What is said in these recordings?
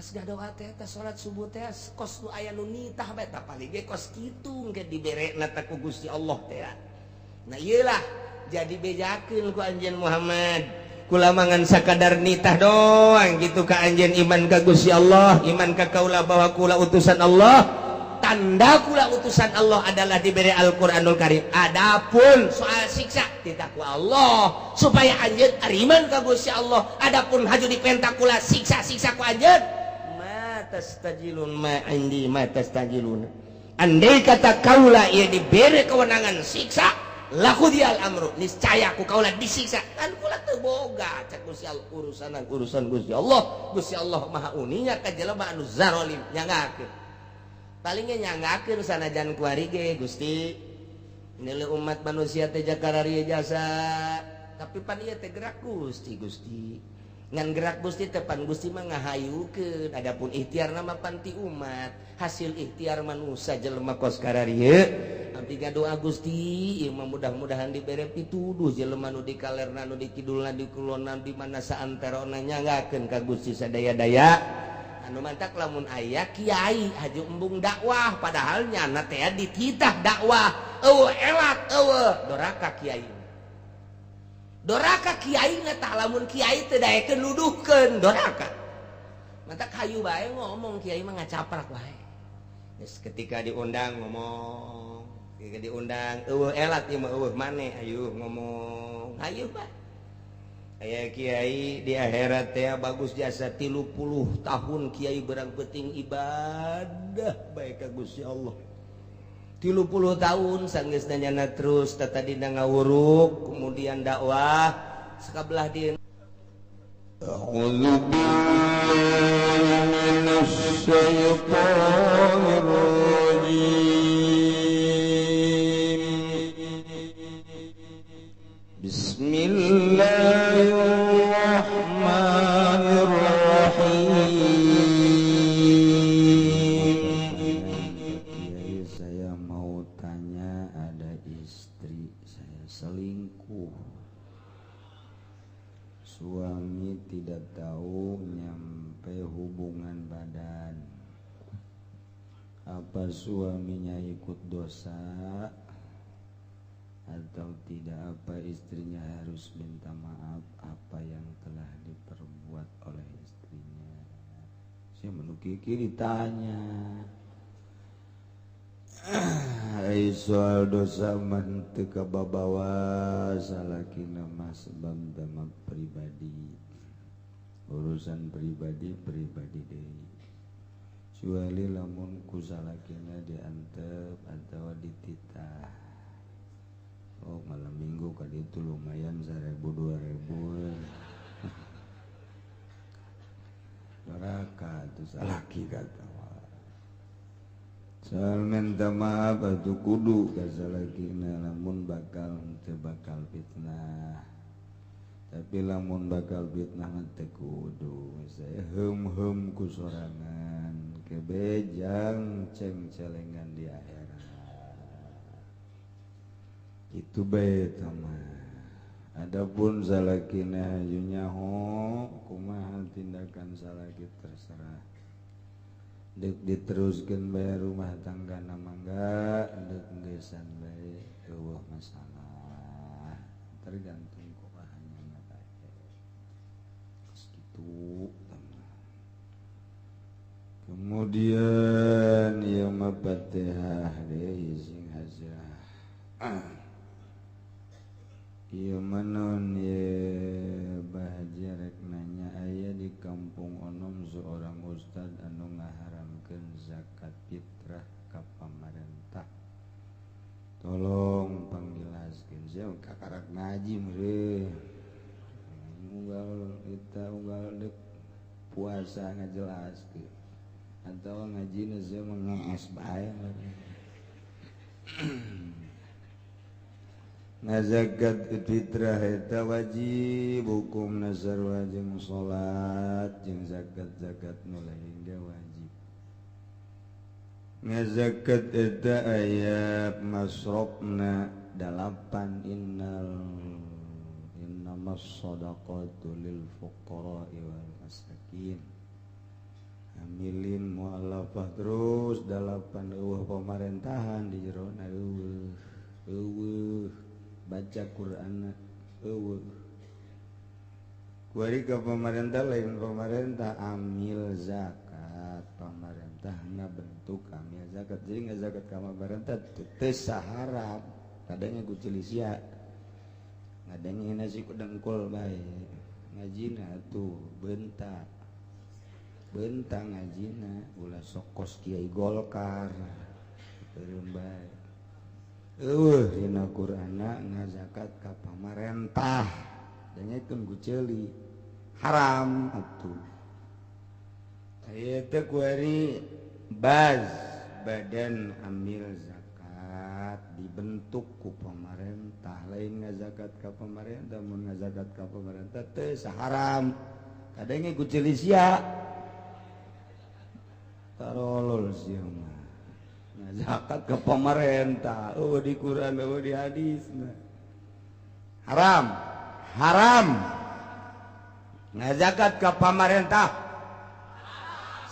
Tas gadoa teh teh salat subuh teh kos nu aya nu nitah bae tah paling ge kos kitu engke diberena teh ku Gusti Allah teh. Nah ieu lah jadi bejakeun ku anjeun Muhammad. Kula mangan sakadar nitah doang gitu ka anjeun iman ka Gusti Allah, iman ka kaula bahwa kula utusan Allah. Tanda kula utusan Allah adalah diberi Al-Qur'anul Karim. Adapun soal siksa titah ku Allah supaya anjeun ariman ka Gusti Allah. Adapun haju dipenta kula siksa-siksa ku anjeun, ma tastajilun ma indi ma tastajilun. Andai kata kaula ieu diberi kewenangan siksa, laqudial amru, niscaya ku kaula disiksa. Kan kula teu boga cak Gusti Allah urusan urusan Gusti Allah. Gusti Allah Maha uninya ka jelema anu zarolim nyangakeun. Palingnya nyanggakeun sanajan kuari ge Gusti nilai umat manusia teh jakarari jasa tapi pan ieu teh gerak Gusti Gusti ngan gerak Gusti teh pan Gusti mah ngahayukeun adapun ikhtiar nama panti umat hasil ikhtiar manusia jelema kos kararieu abdi ngadoa Gusti ieu mah mudah-mudahan dibere pituduh jelema nu di kalerna nu di kidulna di kulonna di mana saanterona nyanggakeun ka Gusti sadaya-daya. Anu mantak lamun aya kiai haju embung dakwah padahal nyana teh dititah dakwah eueuh elat eueuh doraka kiai doraka kiai na tah lamun kiai teu daekeun nuduhkeun doraka mantak hayu bae ngomong kiai mah ngacaprak bae. Geus ketika diundang ngomong, ketika diundang eueuh elat ieu mah eueuh maneh hayu ngomong hayu bae. Aya kiai di akhirat teh bagus jasa 30 tahun kiai berang penting ibadah baik ka Gusti Allah 30 tahun sanggeus nanyana terus tatadina ngawuruk kemudian dakwah sakabelah di A'udzu billahi minasy syaithanir rajim. Bismillahirrahmanirrahim. Kiai, saya mau tanya, ada istri saya selingkuh, suami tidak tahu nyampe hubungan badan, apa suaminya ikut dosa atau tidak? Apa istrinya harus minta maaf apa yang telah diperbuat oleh istrinya? Saya menukiki ditanya. Ai soal dosa mah teu kababawa salakina mah, sebab mah pribadi, urusan pribadi pribadi deui. Kecuali lamun ku salakina diantep atau dititah, oh malam minggu kali itu lumayan 1.000 2.000 doraka itu salaki kata. Soal minta maaf atau kudu ka salakina lamun bakal teu bakal fitnah, tapi lamun bakal fitnah mah teu kudu. Saya hem-hem ku sorangan kebejang ceng-celengan di akhirat itu bae mah. Adapun salakina haju nyaho kumaha tindakan salaki terserah, dek diteruskeun bae rumah tangga na mangga, dek gesan bae eueuh masalah, tergantung kumahanya bae gitu. Kemudian ieu mah Fatihah deui sing hasil. Ieu mah naon ye bahagia rek nanya, aya di Kampung Onom seorang ustad anu ngaharamkeun zakat fitrah ka pamarentah, tolong pangjelaskeun. Sia kakarak ngaji meureun unggal eta unggal dek puasa ngajelaskeun atau ngajina sia mah ngees bae. Zakat fitrah eta wajib hukum sarua jeung salat jeung zakat-zakat nu lain ge wajib. Ngazakat eta aya masrofna dalapan, innal innamas shadaqatu lil fuqara'i wal masakin. Amilin mualafah terus 8 eueuh pemerintahan di jerona eueuh eueuh baca Qur'anna eueuh. Kuari ka pemerintah lain pemerintah amil zakat, pemerintah ngabentuk amil zakat. Jadi ngazakat ka pemerintah teu saharam, kadangnya ku cilisia. Ngadengin nasi ku dengkul bae. Ngajina tuh bentak. Bentang ngajina ulah sokos kiai Golkar. Beureum bae. Eueuh dina Qur'anna ngazakat ka pamarentah. Danyakeun ku ceuli. Haram atuh. Aya teh kuari baz badan amil zakat dibentuk ku pamarentah, lain ngazakat ka pamarentah, mun ngazakat ka pamarentah teu haram. Kadenge ku ceuli sia. Tarolol sia mah. Ngazakat ke pemerintah, eueuh di Quran, eueuh di hadis mah. Haram, haram. Ngazakat ke pemerintah.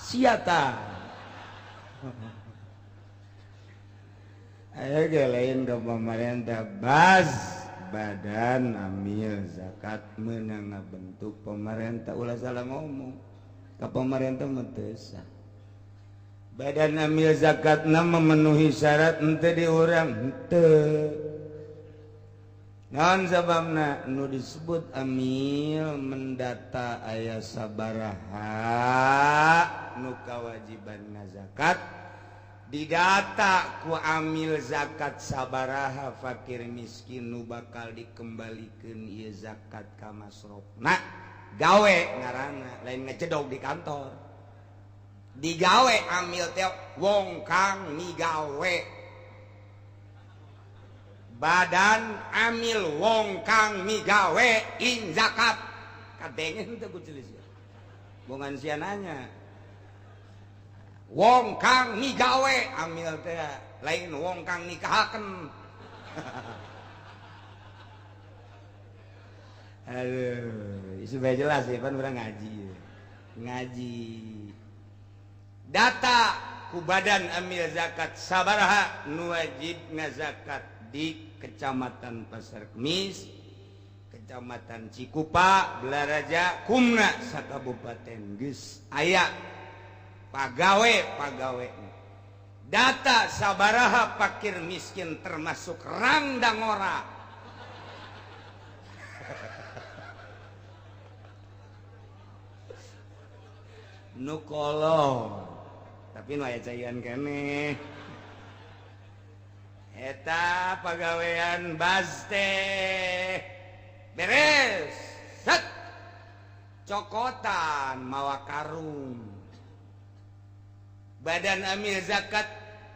Sia ta. Aya ge lain ke pemerintah baz badan amil zakat meunang ngabentuk pemerintah, ulah salah ngomong. Ka pemerintah mah teu sah. Badan amil zakatna memenuhi syarat henteu di urang henteu. Naon sababna nu disebut amil mendata aya sabaraha nu kawajiban ngazakat, didata ku amil zakat sabaraha fakir miskin nu bakal dikembalikeun ieu zakat ka masrofna. Gawe ngaranna lain ngecedog di kantor. Digawe amil teh wong kang migawe, badan amil wong kang migawe in zakat. Kadenge henteu ku celis ya, bongan sia nanya. Wong kang migawe amil teh lain wong kang nikahaken. Aduh, supaya jelas ya pan urang ngaji. Ngaji data ku badan amil zakat sabaraha nu wajib ngazakat di Kecamatan Pasar Kemis, Kecamatan Cikupa, Belaraja, Kumna sakabupaten geus aya pagawe-pagawe. Data sabaraha fakir miskin termasuk rangdangora. Nu kolong tapi nu aya caian keneh. Eta pagawean baz teh beres set cokotan mawa karung. Badan amil zakat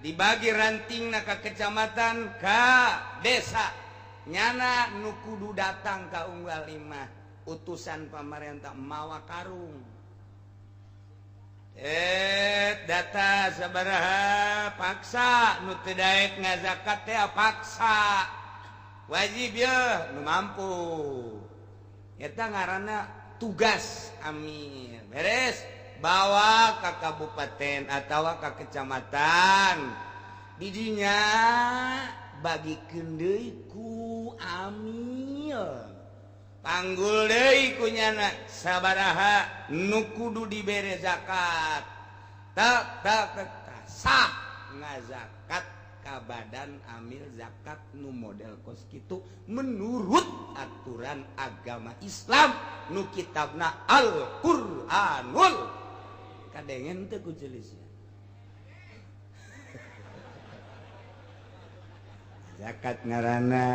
dibagi rantingna ka kecamatan ka desa, nyana nu kudu datang ka unggal imah utusan pamarentah mawa karung. Data sabaraha paksa nu teu daek ngazakat teh paksa wajib ye nu mampu. Eta ngaranna tugas amil. Beres bawa ka kabupaten atawa ka kecamatan, didinya bagikeun deui ku amil. Panggul deui ku nyana sabaraha nu kudu dibere zakat. Tak tak tak sah ngazakat ka badan amil zakat nu model kos kitu menurut aturan agama Islam nu kitabna Al-Qur'anul. Kadengen teu ku jelis ya. Zakat ngaranna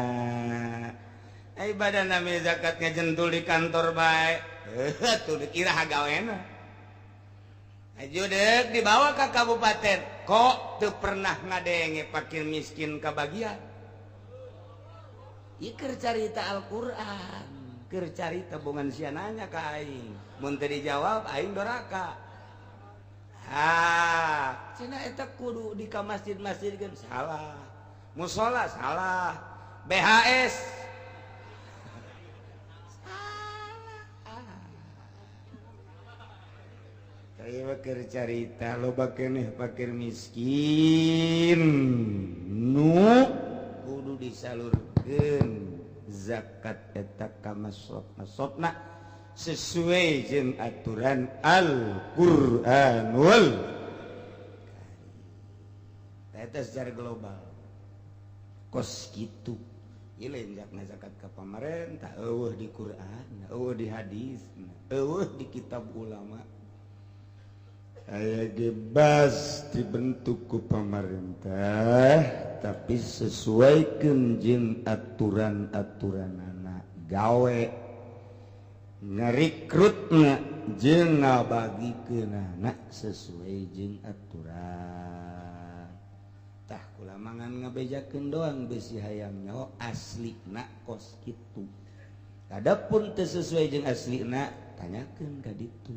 badan amil zakat ngajentul di kantor bae. Tuh dikira gawena. Aju deuk dibawa ka kabupaten. Kok teu pernah ngadenge fakir miskin kabagian. Ieu keur carita Al-Qur'an, keur carita bongan sia nanya ka aing. Mun teu dijawab aing doraka. Ah, cenah eta kudu di ka masjid-masjid geun salah. Musala salah. BHS Ari keur carita loba keneh fakir miskin nu kudu disalurkeun zakat eta ka masraf-masrafna sesuai jeung aturan Al-Qur'anul Karim. Eta secara global kos kitu. Ieu lain zakat ka pamarentah, eueuh di Quran, eueuh di hadis, eueuh di kitab ulama. Aya bebas dibentuk ku pamarentah tapi sesuaikeun jeung aturan-aturanana gawe ngarikrutna jeung ngabagikeunana sesuai jeung aturan. Tah kula mangan ngabejakeun doang besi hayang nyaho aslina kos kitu. Adapun teu sesuai jeung aslina tanyakeun ka ditu.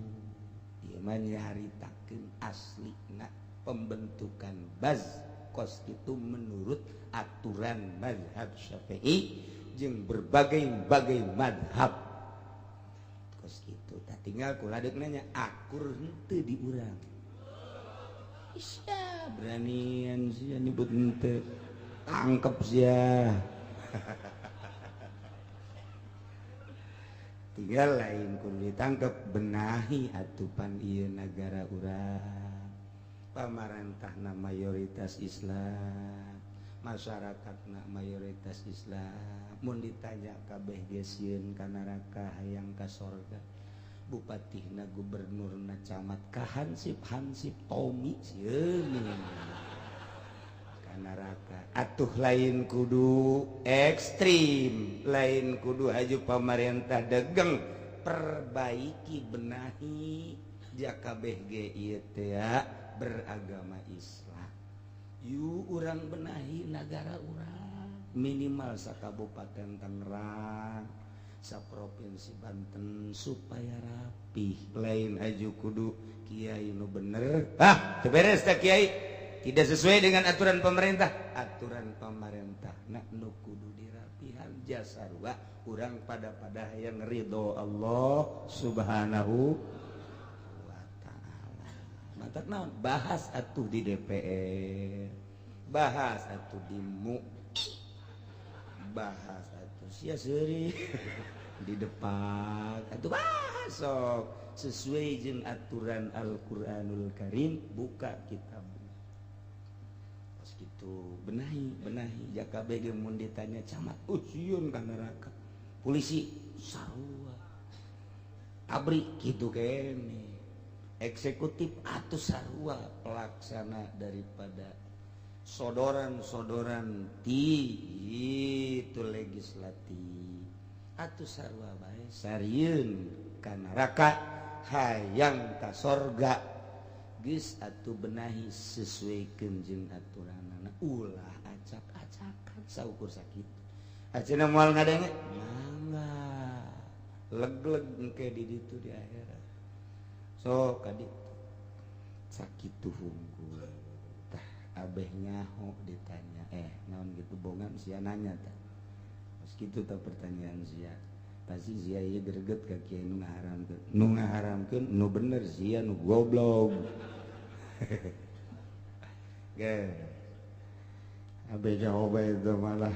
Ieu mah nyaritakeun aslina pembentukan baz kos itu menurut aturan mazhab Syafi'i jeung berbagai-bagai mazhab kos kitu. Tah tinggal kula deuk nanya akur henteu di urang. Isya beranian sia nyebut henteu, tangkep sia. Tinggal lain kudu ditangkep, benahi atupan ieu nagara urang. Pamarentahna mayoritas Islam, masyarakatna mayoritas Islam. Mun ditanya kabeh ge sieun ka neraka hayang ka sorga. Bupatihna, gubernurna, camat ka hansip-hansip Tommy sieun ka neraka. Atuh lain kudu ekstrim, lain kudu haju pamarentah degeng, perbaiki benahi jaka kabeh ge ieu teh beragama Islam. Yuk urang benahi nagara urang, minimal sakabupaten Tangerang, saprovinsi Banten supaya rapih. Lain haju kudu kiai nu bener. Ah, teu beres teh kiai. Tidak sesuai dengan aturan pemerintah. Aturan pemerintah nak nu kudu dirapihan jasarua urang pada-pada hayang ridho Allah Subhanahu wa ta'ala. Mantak naon? Bahas atuh di DPR, bahas atuh di MUI, bahas atuh sia seuri di depan atuh bahas sok sesuai jeung aturan Al-Qur'anul Karim. Buka kitab pas gitu, benahi benahi jaka bege mun ditanya camat, sieun ka neraka, polisi sarua, pabrik gitu kene, eksekutif atau sarua pelaksana daripada sodoran-sodoran ti itu legislatif atau sarua bae sarieun ka neraka hayang ka sorga. Geus atuh benahi sesuaikeun jeung aturanana, ulah acak-acakan saukur sakitu. Ayeuna moal ngadenge mangga leg-leg engke di ditu di akhirat. So ka ditu sakitu hungkul. Tah abeh nyaho ditanya, naon gitu bongan sia nanya tah. Pas kitu tah pertanyaan sia. Pasti sia ieu greget ka kiai nu ngaharamkeun. Nu ngaharamkeun nu bener sia nu goblok. Ge. Abeh jawab itu malah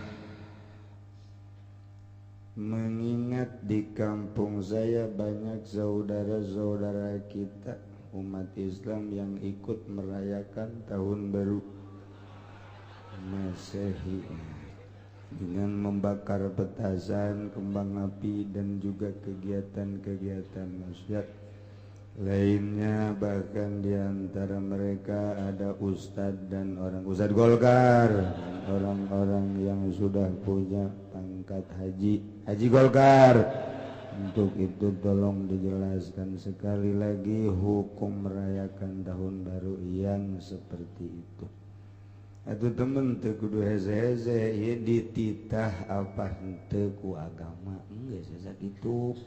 mengingat di kampung saya banyak saudara-saudara kita umat Islam yang ikut merayakan tahun baru Masehi dengan membakar petasan, kembang api, dan juga kegiatan-kegiatan maksiat lainnya. Bahkan di antara mereka ada ustadz dan orang ustadz Golkar, orang-orang yang sudah punya pangkat haji, haji Golkar. Untuk itu tolong dijelaskan sekali lagi hukum merayakan tahun baru yang seperti itu. Atuh temen teu kudu heze-heze ieu dititah apa henteu ku agama, geus sakitu.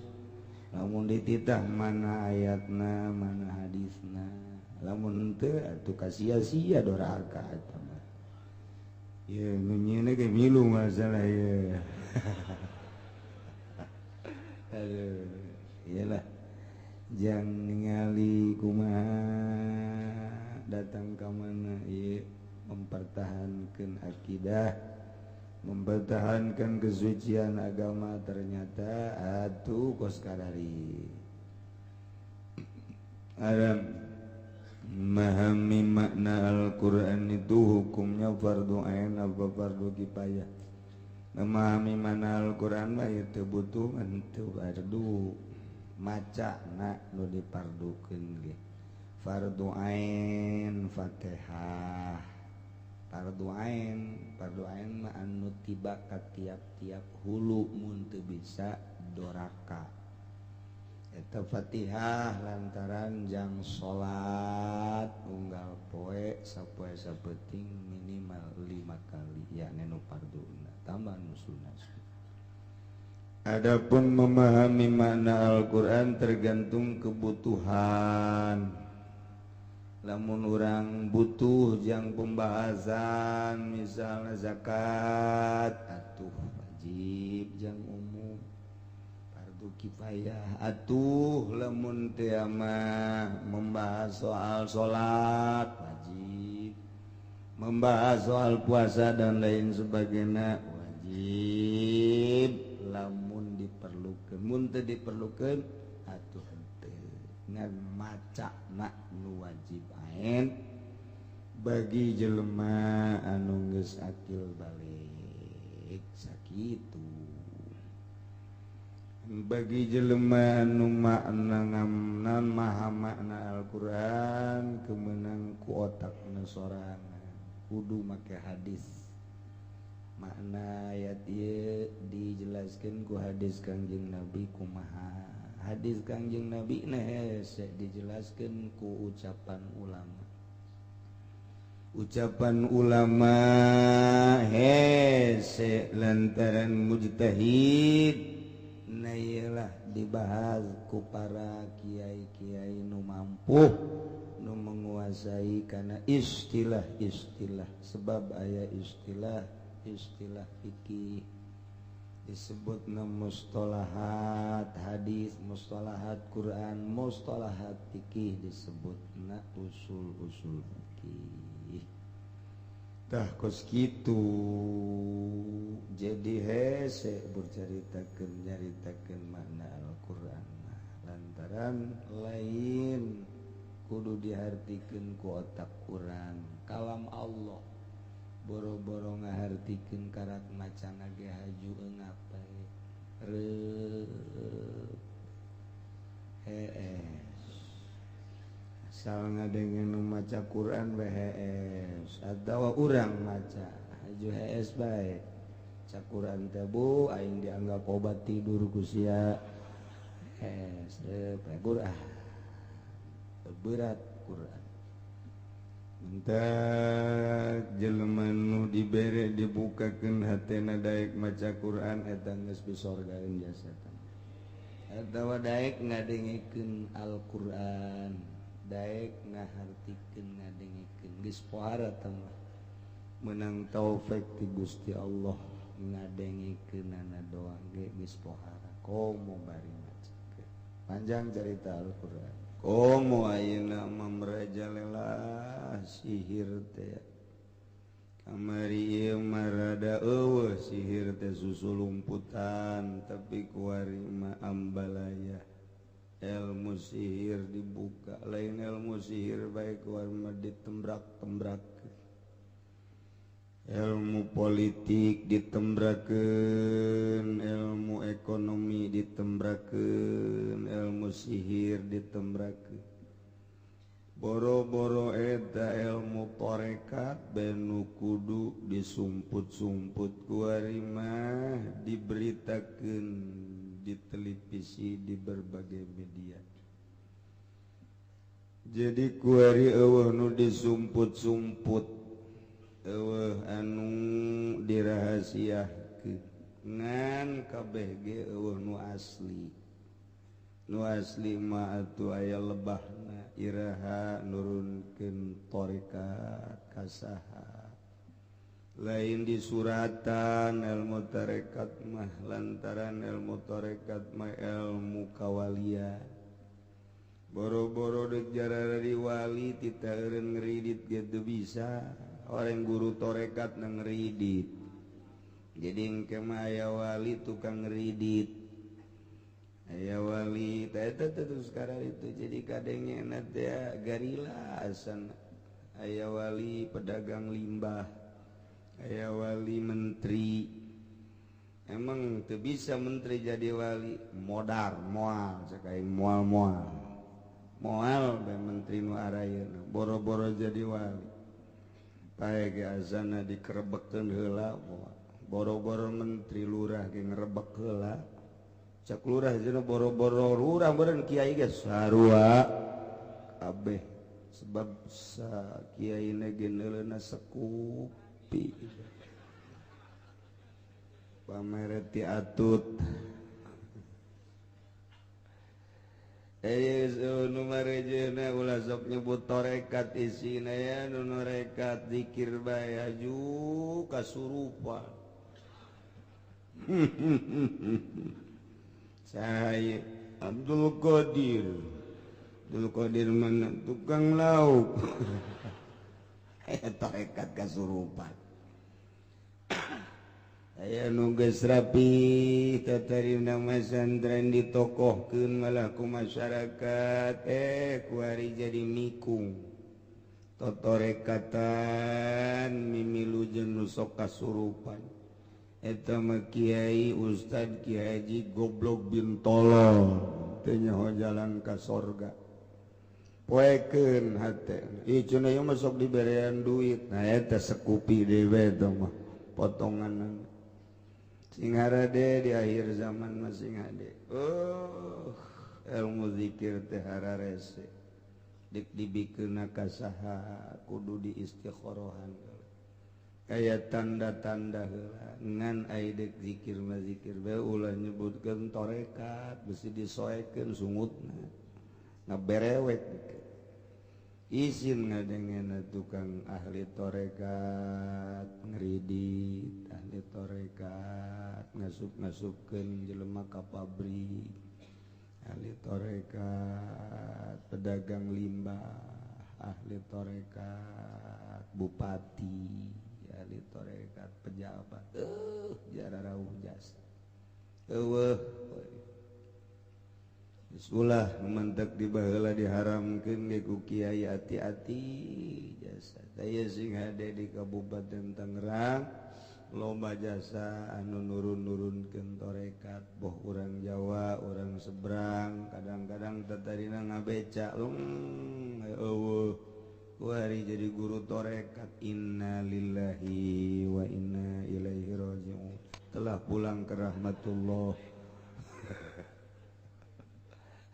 Lamun dititah mana ayatna, mana hadisna. Lamun henteu atuh kasia-sia doraka eta mah. Ieu nu nyieuna ge milu masalah ieu. Aduh, iyalah. Jang ningali kumaha ka mana ieu mempertahankan akidah, mempertahankan kesucian agama, ternyata atuh kos kadari. Ada memahami makna Al-Quran itu hukumnya fardu ain apa fardu kifayah. Memahami makna Al-Quran mah itu butuh henteu fardu, maca na nu dipardukeun ge. Fardu ain Fatihah, fardu ain, fardu ain mah anu tiba ka tiap-tiap hulu mun teu bisa doraka. Eta Fatihah lantaran jang salat unggal poe sapoe sapeting minimal 5 kali yakni nu farduna tambah nu sunah. Adapun memahami makna Al-Qur'an tergantung kebutuhan. Lamun urang butuh jang pembahasan misalnya zakat atuh wajib jang umum kifayah atuh lamun teh mah membahas soal salat wajib, membahas soal puasa dan lain sebagainya wajib lamun diperlukeun. Mun teu diperlukeun atuh henteu, ngan macana nu wajib ain bagi jelema anu geus akil balik sakitu. Bagi jelema anu makna ngamna maha makna Al-Qur'an kemenang ku otakna sorangan kudu make hadis. Makna ayat ieu dijelaskeun ku hadis Kangjeng Nabi kumaha. Hadis Kangjeng Nabi na hese dijelaskeun ku ucapan ulama. Ucapan ulama hese lantaran mujtahid. Nah iyalah dibahas ku para kiai-kiai nu mampu nu menguasai karena istilah-istilah, sebab aya istilah-istilah fikih disebutna mustalahat hadis, mustalahat Quran, mustalahat fikih disebutna usul-usul fikih. Tah kos kitu jadi hese berceritakeun nyaritakeun makna Al-Qur'an mah lantaran lain kudu dihartikeun ku otak urang. Kalam Allah boro-boro ngahartikeun karak macana ge haju eungap bae reup hees. Asal ngadengen nu maca Quran bae hees atawa urang maca haju hees bae. Maca Quran teh bu aing dianggap obat tidur ku sia. Hees reup Quran. Berat Quran. Mentak jelema nu dibere dibukakeun hatena daek maca Quran eta geus disorgaeun jasad. Atawa daek ngadengikeun Al-Qur'an, daek ngahartikeun ngadengikeun geus pohara teh mah menang taufik ti Gusti Allah ngadengikeunana doang ge geus pohara komo bari macakeun. Panjang cerita Al-Qur'an. Komo ayeuna mah merajalela sihir teh. Kamari ieu mah rada eueuh sihir teh susu lumputan tapi kuari mah ambalaya. Ilmu sihir dibuka, lain ilmu sihir baik warma ditembrak-tembrak, ilmu politik ditembrakeun, ilmu ekonomi ditembrakeun, ilmu sihir ditembrakeun. Boro-boro eta ilmu tarekat benu kudu disumput-sumput kuari mah diberitakeun di televisi, di berbagai media. Jadi kuari eueuh nu disumput-sumput, eueuh anu dirahasiakeun, ngan kabeh ge eueuh nu asli. Nu asli mah atuh aya lebahna iraha nurunkeun tarekat kasaha. Lain di suratan ilmu tarekat mah lantaran ilmu tarekat mah ilmu kawalia. Boro-boro deuk jarara di wali tita eureun ngeridit ge teu bisa. Orang guru torekat na ngeridit. Jadi engke mah aya wali tukang ngeridit. Aya wali teh eta terus sekarang itu jadi kadengena teh garila asana. Aya wali pedagang limbah, aya wali menteri. Emang teu bisa menteri jadi wali, modar moal cek aing moal-moal. Moal bae menteri nu arayeuna, boro-boro jadi wali. Pae ge azana dikerebekkeun heula moal. Boro-boro menteri lurah ge ngerebek heula. Cek lurah cenah boro-boro lurah meureun kiai ge sarua kabeh. Sebab sa kiai na ge neuleuna sekupi. Pamere ti atut. Nu marejena ulah sok nyebut torekat isina ya nu norekat zikir bae aju kasurupan. Saya Abdul Qadir. Abdul Qadir mana tukang lauk. Torekat kasurupan. Aya nu geus rapi tatarima masantren ditokohkeun malah ku masyarakat kuari jadi mikung totorekatan mimilu jeung nu sok kasurupan eta mah kiai ustad kiai haji goblok bin tolol teu nyaho jalan ka sorga poekeun hate ieu cenah ieu mah sok diberean duit nah eta sekupi dewe eta mah potongan sing harade di akhir zaman masing hade. Oh, ilmu zikir teh hararese. Dik dibikeunna ka saha kudu diistikhorohan. Aya tanda-tanda heula ngan ai deuk zikir mah zikir bae ulah nyebutkeun torekat besi disoekeun sungutna. Ngaberewek. Isin ngadengena tukang ahli torekat ngeridit ahli torekat ngasup-ngasupkeun jelema ka pabrik ahli torekat pedagang limbah ahli torekat bupati ahli torekat pejabat jararauh jasa eueuh. Ulah mentek di baheula diharamkeun ge ku kiai hati-hati jasa. Taya sing hade di Kabupaten Tangerang loba jasa anu nurun-nurunkeun torekat boh urang Jawa, urang seberang, kadang-kadang tatarina ngabeca eueuh kuari jadi guru torekat. Innalillahi wa inna ilaihi raji'un. Telah pulang ke rahmatullah.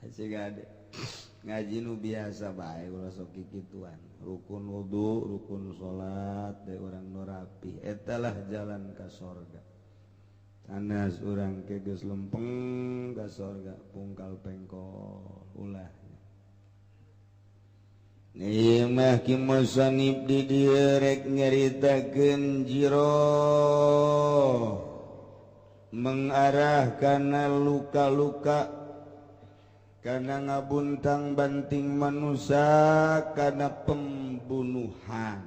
Ngaji nu biasa bae ulah sok kikituan. Rukun wudu, rukun salat, de urang nu rapi. Eta lah jalan ka sorga. Sanes urang ke geus lempeng ka sorga pungkal pengkol ulah. Ieu mah ki musanib di dieu rek nyaritakeun jiro mengarah kana luka-luka karena ngabuntang banting manusia karena pembunuhan.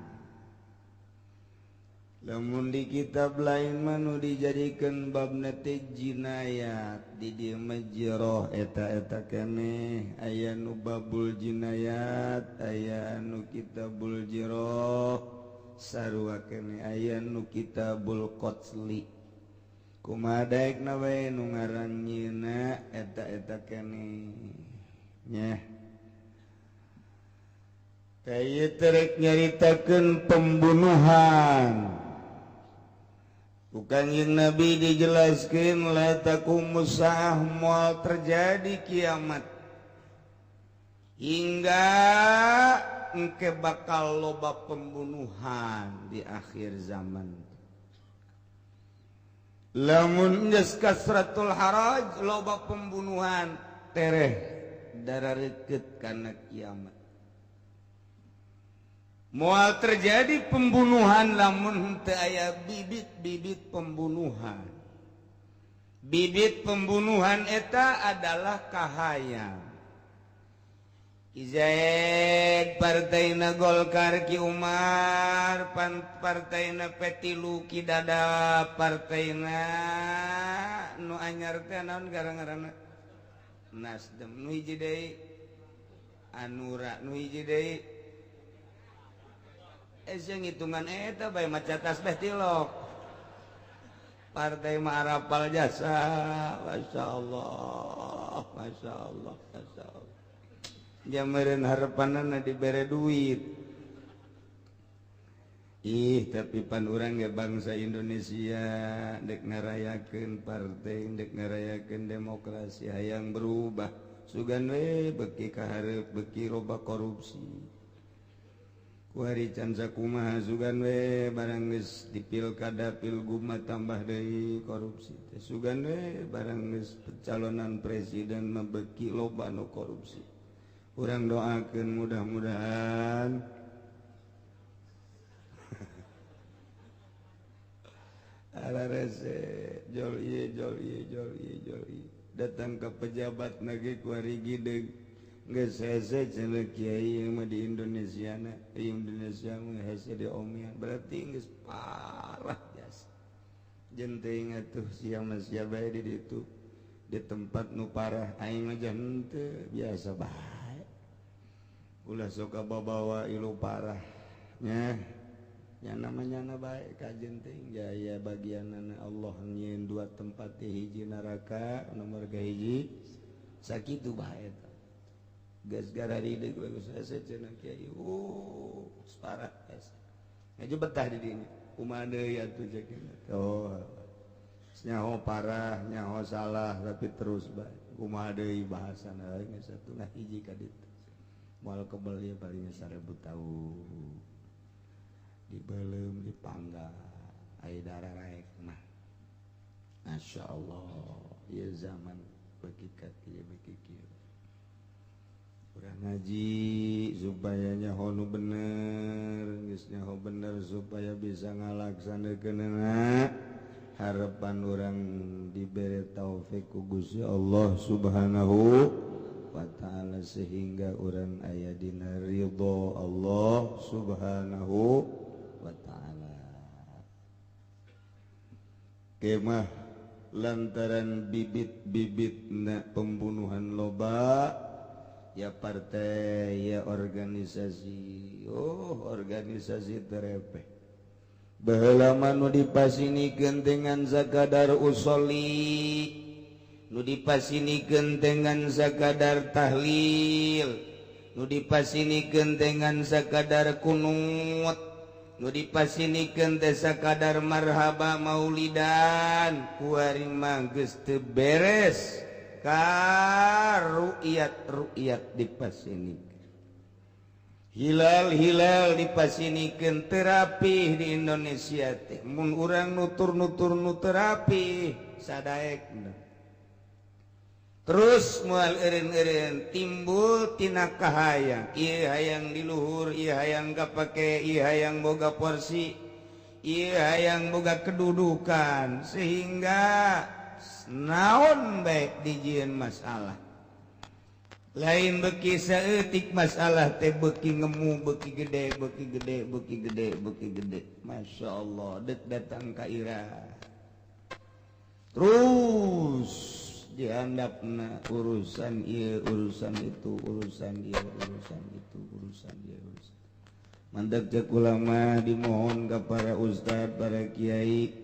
Lamun di kitab lain manu dijadikan babna teh jinayat di dieu mah jiroh eta-eta keneh aya nu babul jinayat aya nu kitabul jiroh sarua keneh aya nu kitabul qatli. Kumaha daekna bae nu ngaran nyieuna eta-eta keneh nyeh. Teh terek nyaritakeun pembunuhan. Ku Kanjeng Nabi dijelaskeun la taqumus saah moal terjadi kiamat hingga engke bakal loba pembunuhan di akhir zaman. Lamun geus kasratul haraj loba pembunuhan tereh darareukeut kana kiamat. Moal terjadi pembunuhan lamun henteu aya bibit-bibit pembunuhan. Bibit pembunuhan eta adalah kahayang. Ki Zaid partainya Golkar, Ki Umar partainya P3, Ki Dada partainya nu anyar teh naon gara-garana Nasdem, nu hiji deui Anura, nu hiji deui sia ngitungan eta bae maca tasbih tilok. Partai mah arapal jasa, Masya Allah, Masya Allah, Masya Allah. Jameureun harepanana dibere duit. Ih, tapi pan urang ge bangsa Indonesia dek ngarayakeun partai, dek ngarayakeun demokrasi hayang berubah. Sugan we beuki ka hareup beuki loba korupsi. Kuari can sakumaha sugan we barang geus di pilkada pilgub mah tambah deui korupsi teh. Sugan we barang geus pencalonan presiden mah beuki loba nu korupsi. Urang doakeun mudah-mudahan ala rese jol ieu jol ieu jol ieu jol ieu datang ke pejabat nage kuari gideg geus hese cenah kiai mah di Indonesia na di Indonesia mah hese di omian berarti geus parah jasa jeung teuing atuh sia mah sia bae di ditu di tempat nu parah aing mah henteu biasa bae ulah sok babawa ilu parah nya nya namanya na bae kajen teuing jaya bagianana Allah nyieun dua tempat di hiji neraka nomor hiji sakitu bae eta geus garari deui geus hese cenah kiai parah hese ngaji betah di dinya kumaha deui atuh ceuk oh nyaho parah nyaho salah tapi terus bae kumaha deui bahasana geus satu hiji ka ditu moal kebel ya palingnya 1000 tahun dibelum dipanggang air darah raek mah Masya Allah ya zaman bagi kaki bagi kieu urang ngaji supaya nyaho nu bener geus nyaho bener supaya bisa ngalaksanakeunana harapan urang dibere taufik ku Gusti Allah Subhanahu wa ta'ala sehingga orang aya dina ridho Allah Subhanahu wa ta'ala. Kemah lantaran bibit-bibitna pembunuhan loba ya partai ya organisasi, oh organisasi terepeh baheula mah nu dipasinikeun dengan sakadar usoli, nu dipasinikeun dengan sakadar tahlil, nu dipasinikeun dengan sakadar kunut, nu dipasinikeun teh sakadar marhaba maulidan. Kuari mah geus teu beres ka ru'yat-ru'yat dipasinikeun, hilal-hilal dipasinikeun terapi di Indonesia teh. Mun urang nutur-nutur nu terapi sadaekna terus mual eureun-eureun timbul tina kahayang, ieu hayang di luhur, ieu hayang kapake, ieu hayang boga porsi, ieu hayang boga kedudukan, sehingga naon bae dijieun masalah. Lain beuki saeutik masalah teh beuki ngemu, beuki gede, beuki gede, beuki gede, beuki gede. Masya Allah, dek datang ka ira. Terus dihandapna urusan ieu, urusan itu, urusan ieu, urusan itu, urusan ieu, urusan. Mandek cek ulama dimohon ka para ustad, para kiai,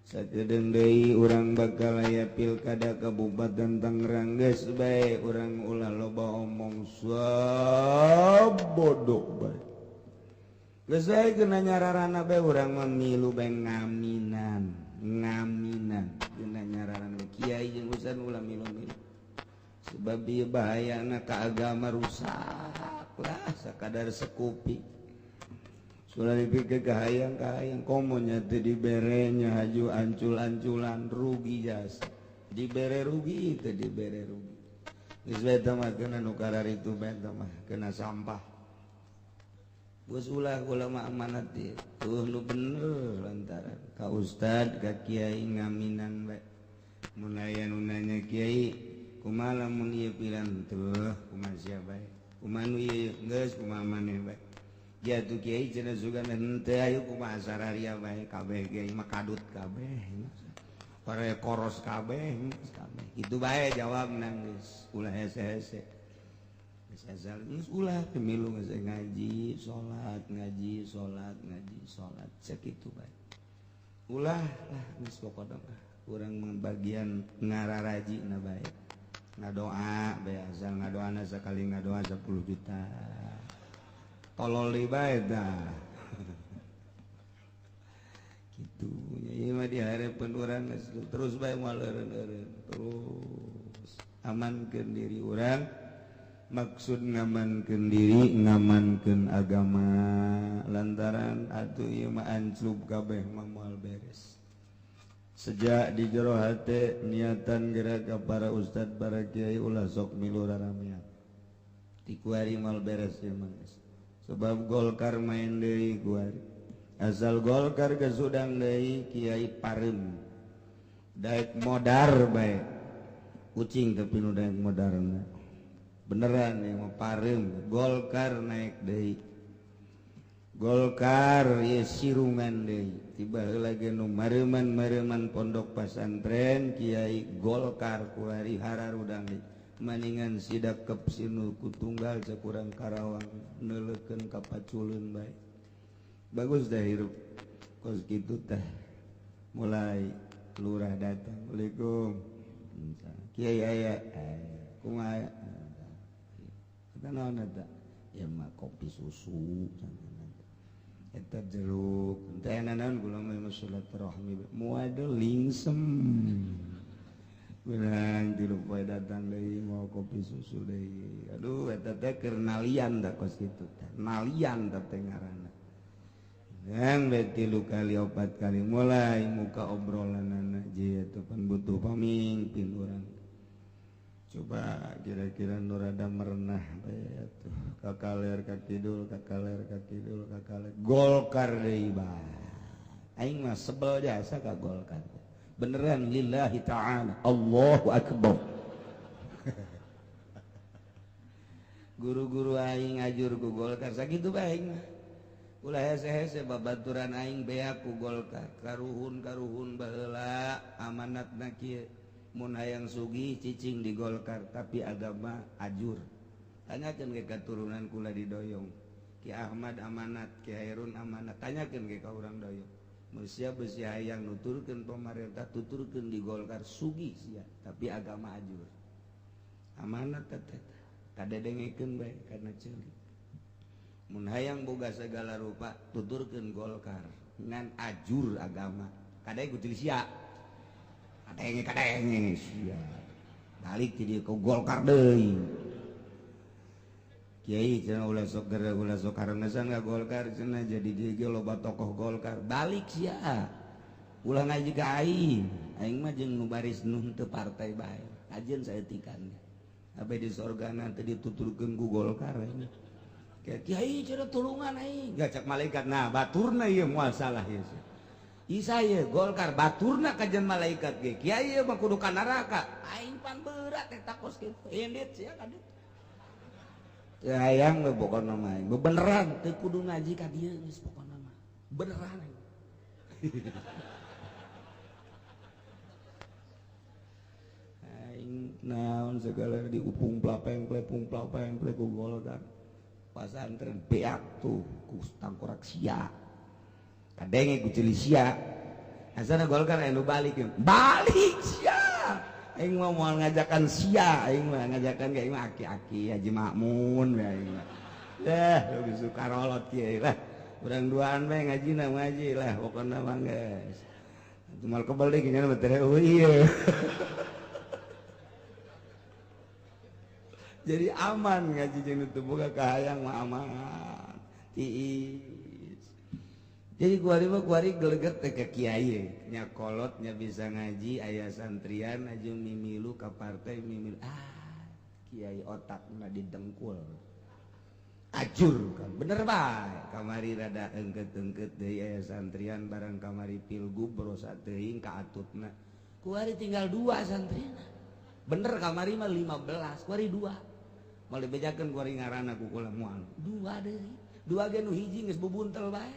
sakedeung deui urang bakal aya pilkada Kabupaten Tangerang geus bae urang ulah loba omong sabodoh bae. Geus bae geuna nyararana bae urang mah milu bae ngaminan, ngaminan geuna nyararana kiai jeung ustad ulah milu-milu. Sebab ieu bahayana ka agama rusak lah sakadar sekupi. Sudah dipikir kahayang-kahayang komonya teu diberenya haju ancul-anculan rugi jasa. Dibere rugi teu dibere rugi. Geus bae teh mah kena nu kararitu bae teh mah kena sampah. Geus ulah ulama amanat ieu. Tuh nu bener lantaran ka ustad ka kiai ngaminan bae. Mun aya nu nanya kiai kumaha lamun ieu pilihan tuh kumaha sia bae. Kumaha nu ieu geus kumaha maneh bae. Dia tuh kiai cenah sugan henteu ayo kumaha sararia bae kabeh ge mah kadut kabeh. Pare koros kabeh kabeh. Kitu bae jawabna geus ulah hese-hese. Geus asal geus ulah pemilu geus ngaji, salat, ngaji, salat, ngaji, salat sakitu bae. Ulah lah geus pokona mah urang bagian ngararajina bae. Ngadoa bae asal ngadoana sakali ngadoa 10 juta. Tolol deui bae tah. Kitu nya ieu mah dihareupeun urang geus terus bae moal eureun-eureun terus amankeun diri urang. Maksud ngamankeun diri ngamankeun agama lantaran atuh ieu mah anclub kabeh mah moal beres. Sejak di jero hate niatan gerak ka para ustad para kiai ulah sok milu raramean. Ti kuari moal beres ieu mah geus. Sebab Golkar main deui kuari. Asal Golkar gesudang deui kiai pareum. Daek modar bae. Kucing tapi nu daek modarna. Beneran ieu mah pareum Golkar naik deui. Golkar ye sirungan deui. Tiba heula ge nu mareuman-mareuman pondok pasantren kiai Golkar kuari hararudang deui. Maningan sidak kep sinu ku tunggal sakurang Karawang neuleukeun ka paculeun bae. Bagus dah hirup kos kitu teh. Mulai lurah datang, "Assalamualaikum." Kiai aya, kumaha? Eta naon eta? Ya mah kopi susu eta jeruk. Teh naon kula mah silaturahmi. Muadul lingsem. Beunang tilu poe datang deui mau kopi susu deui. Aduh eta teh keur nalian da kos kitu teh. Nalian teh ngaranna. Yang bae 3 kali 4 kali mulai muka obrolanana je eta pan butuh pamimpin urang. Coba kira-kira nu rada merenah bae atuh. Ka kaler ka kidul, ka kaler ka kidul, ka kaler. Golkar deui bae. Aing mah sebel jasa ka Golkar. Beneran lillahi ta'ala. Allahu akbar. Guru-guru aing ngajur ku Golkar sakitu bae aing mah. Ulah hese-hese babaturan aing beak ku Golkar. Karuhun-karuhun baheula amanatna kieu. Mun hayang sugih cicing di Golkar tapi agama ajur. Tanyakeun ge katurunan kula di Doyong. Ki Ahmad amanat, Ki Hairun amanat. Tanyakeun ge ka urang Doyong. Mun sia beusi hayang nuturkeun pamarentah tuturkeun di Golkar sugih sia tapi agama ajur. Amanat teh kadedengekeun bae kana ceuli. Mun hayang boga segala rupa tuturkeun Golkar ngan ajur agama. Kadenge ku ceuli sia. Kadenge kadenge sia. Balik ti dieu ka Golkar deui. Kiai cenah ulah sok geura ulah sok karengesan ka Golkar cenah jadi dieu ge loba tokoh Golkar. Balik sia. Ulah ngaji ka aing. Aing mah jeung nu baris nu henteu partai bae. Kajeun saeutikan. Abe di sorgana teu dituturkeun ku Golkar aing. Kiai cenah tulungan aing. Gacak malaikat nah baturna ieu moal salah ieu. Isa ieu Golkar baturna kajeun malaikat ge. Kiai ieu mah kudu ka neraka. Aing pan berat eta kos kitu. Indit sia ka ditu. Teu hayang we pokona mah. Beneran teu kudu ngaji ka dieu geus pokona mah. Beneran aing. Aing naon segala diupung plapeng plepung plapeng plep ku Golkar. Pasantren beak tuh ku tangkorak sia. Kadenge ku ceuli sia. Asana Golkar anu balik. Balik sia. Aing mah moal ngajakan sia, aing mah ngajakan ka aing mah aki-aki Haji Makmun we aing mah. Dah geus karolot kieu lah. Urang duaan bae ngajina ngaji lah pokona mah geus. Moal kebel deui nya mah teh ieu. Jadi aman ngaji jeung nu teu boga kahayang mah aman. Tiis. Jadi kuari mah kuari geleget teh ka kiai nya kolot nya bisa ngaji aya santrian aju mimilu ka partai mimilu ah kiai otakna didengkul ajur kan bener bae kamari rada engket-engket deui aya santrian barang kamari pilgub brosa teuing ka atutna kuari tinggal 2 santrina bener kamari mah 15 kuari 2 Moal dibejakeun ku ngaranna ku kula moal. Dua deui. Dua ge nu hiji geus bubuntel bae.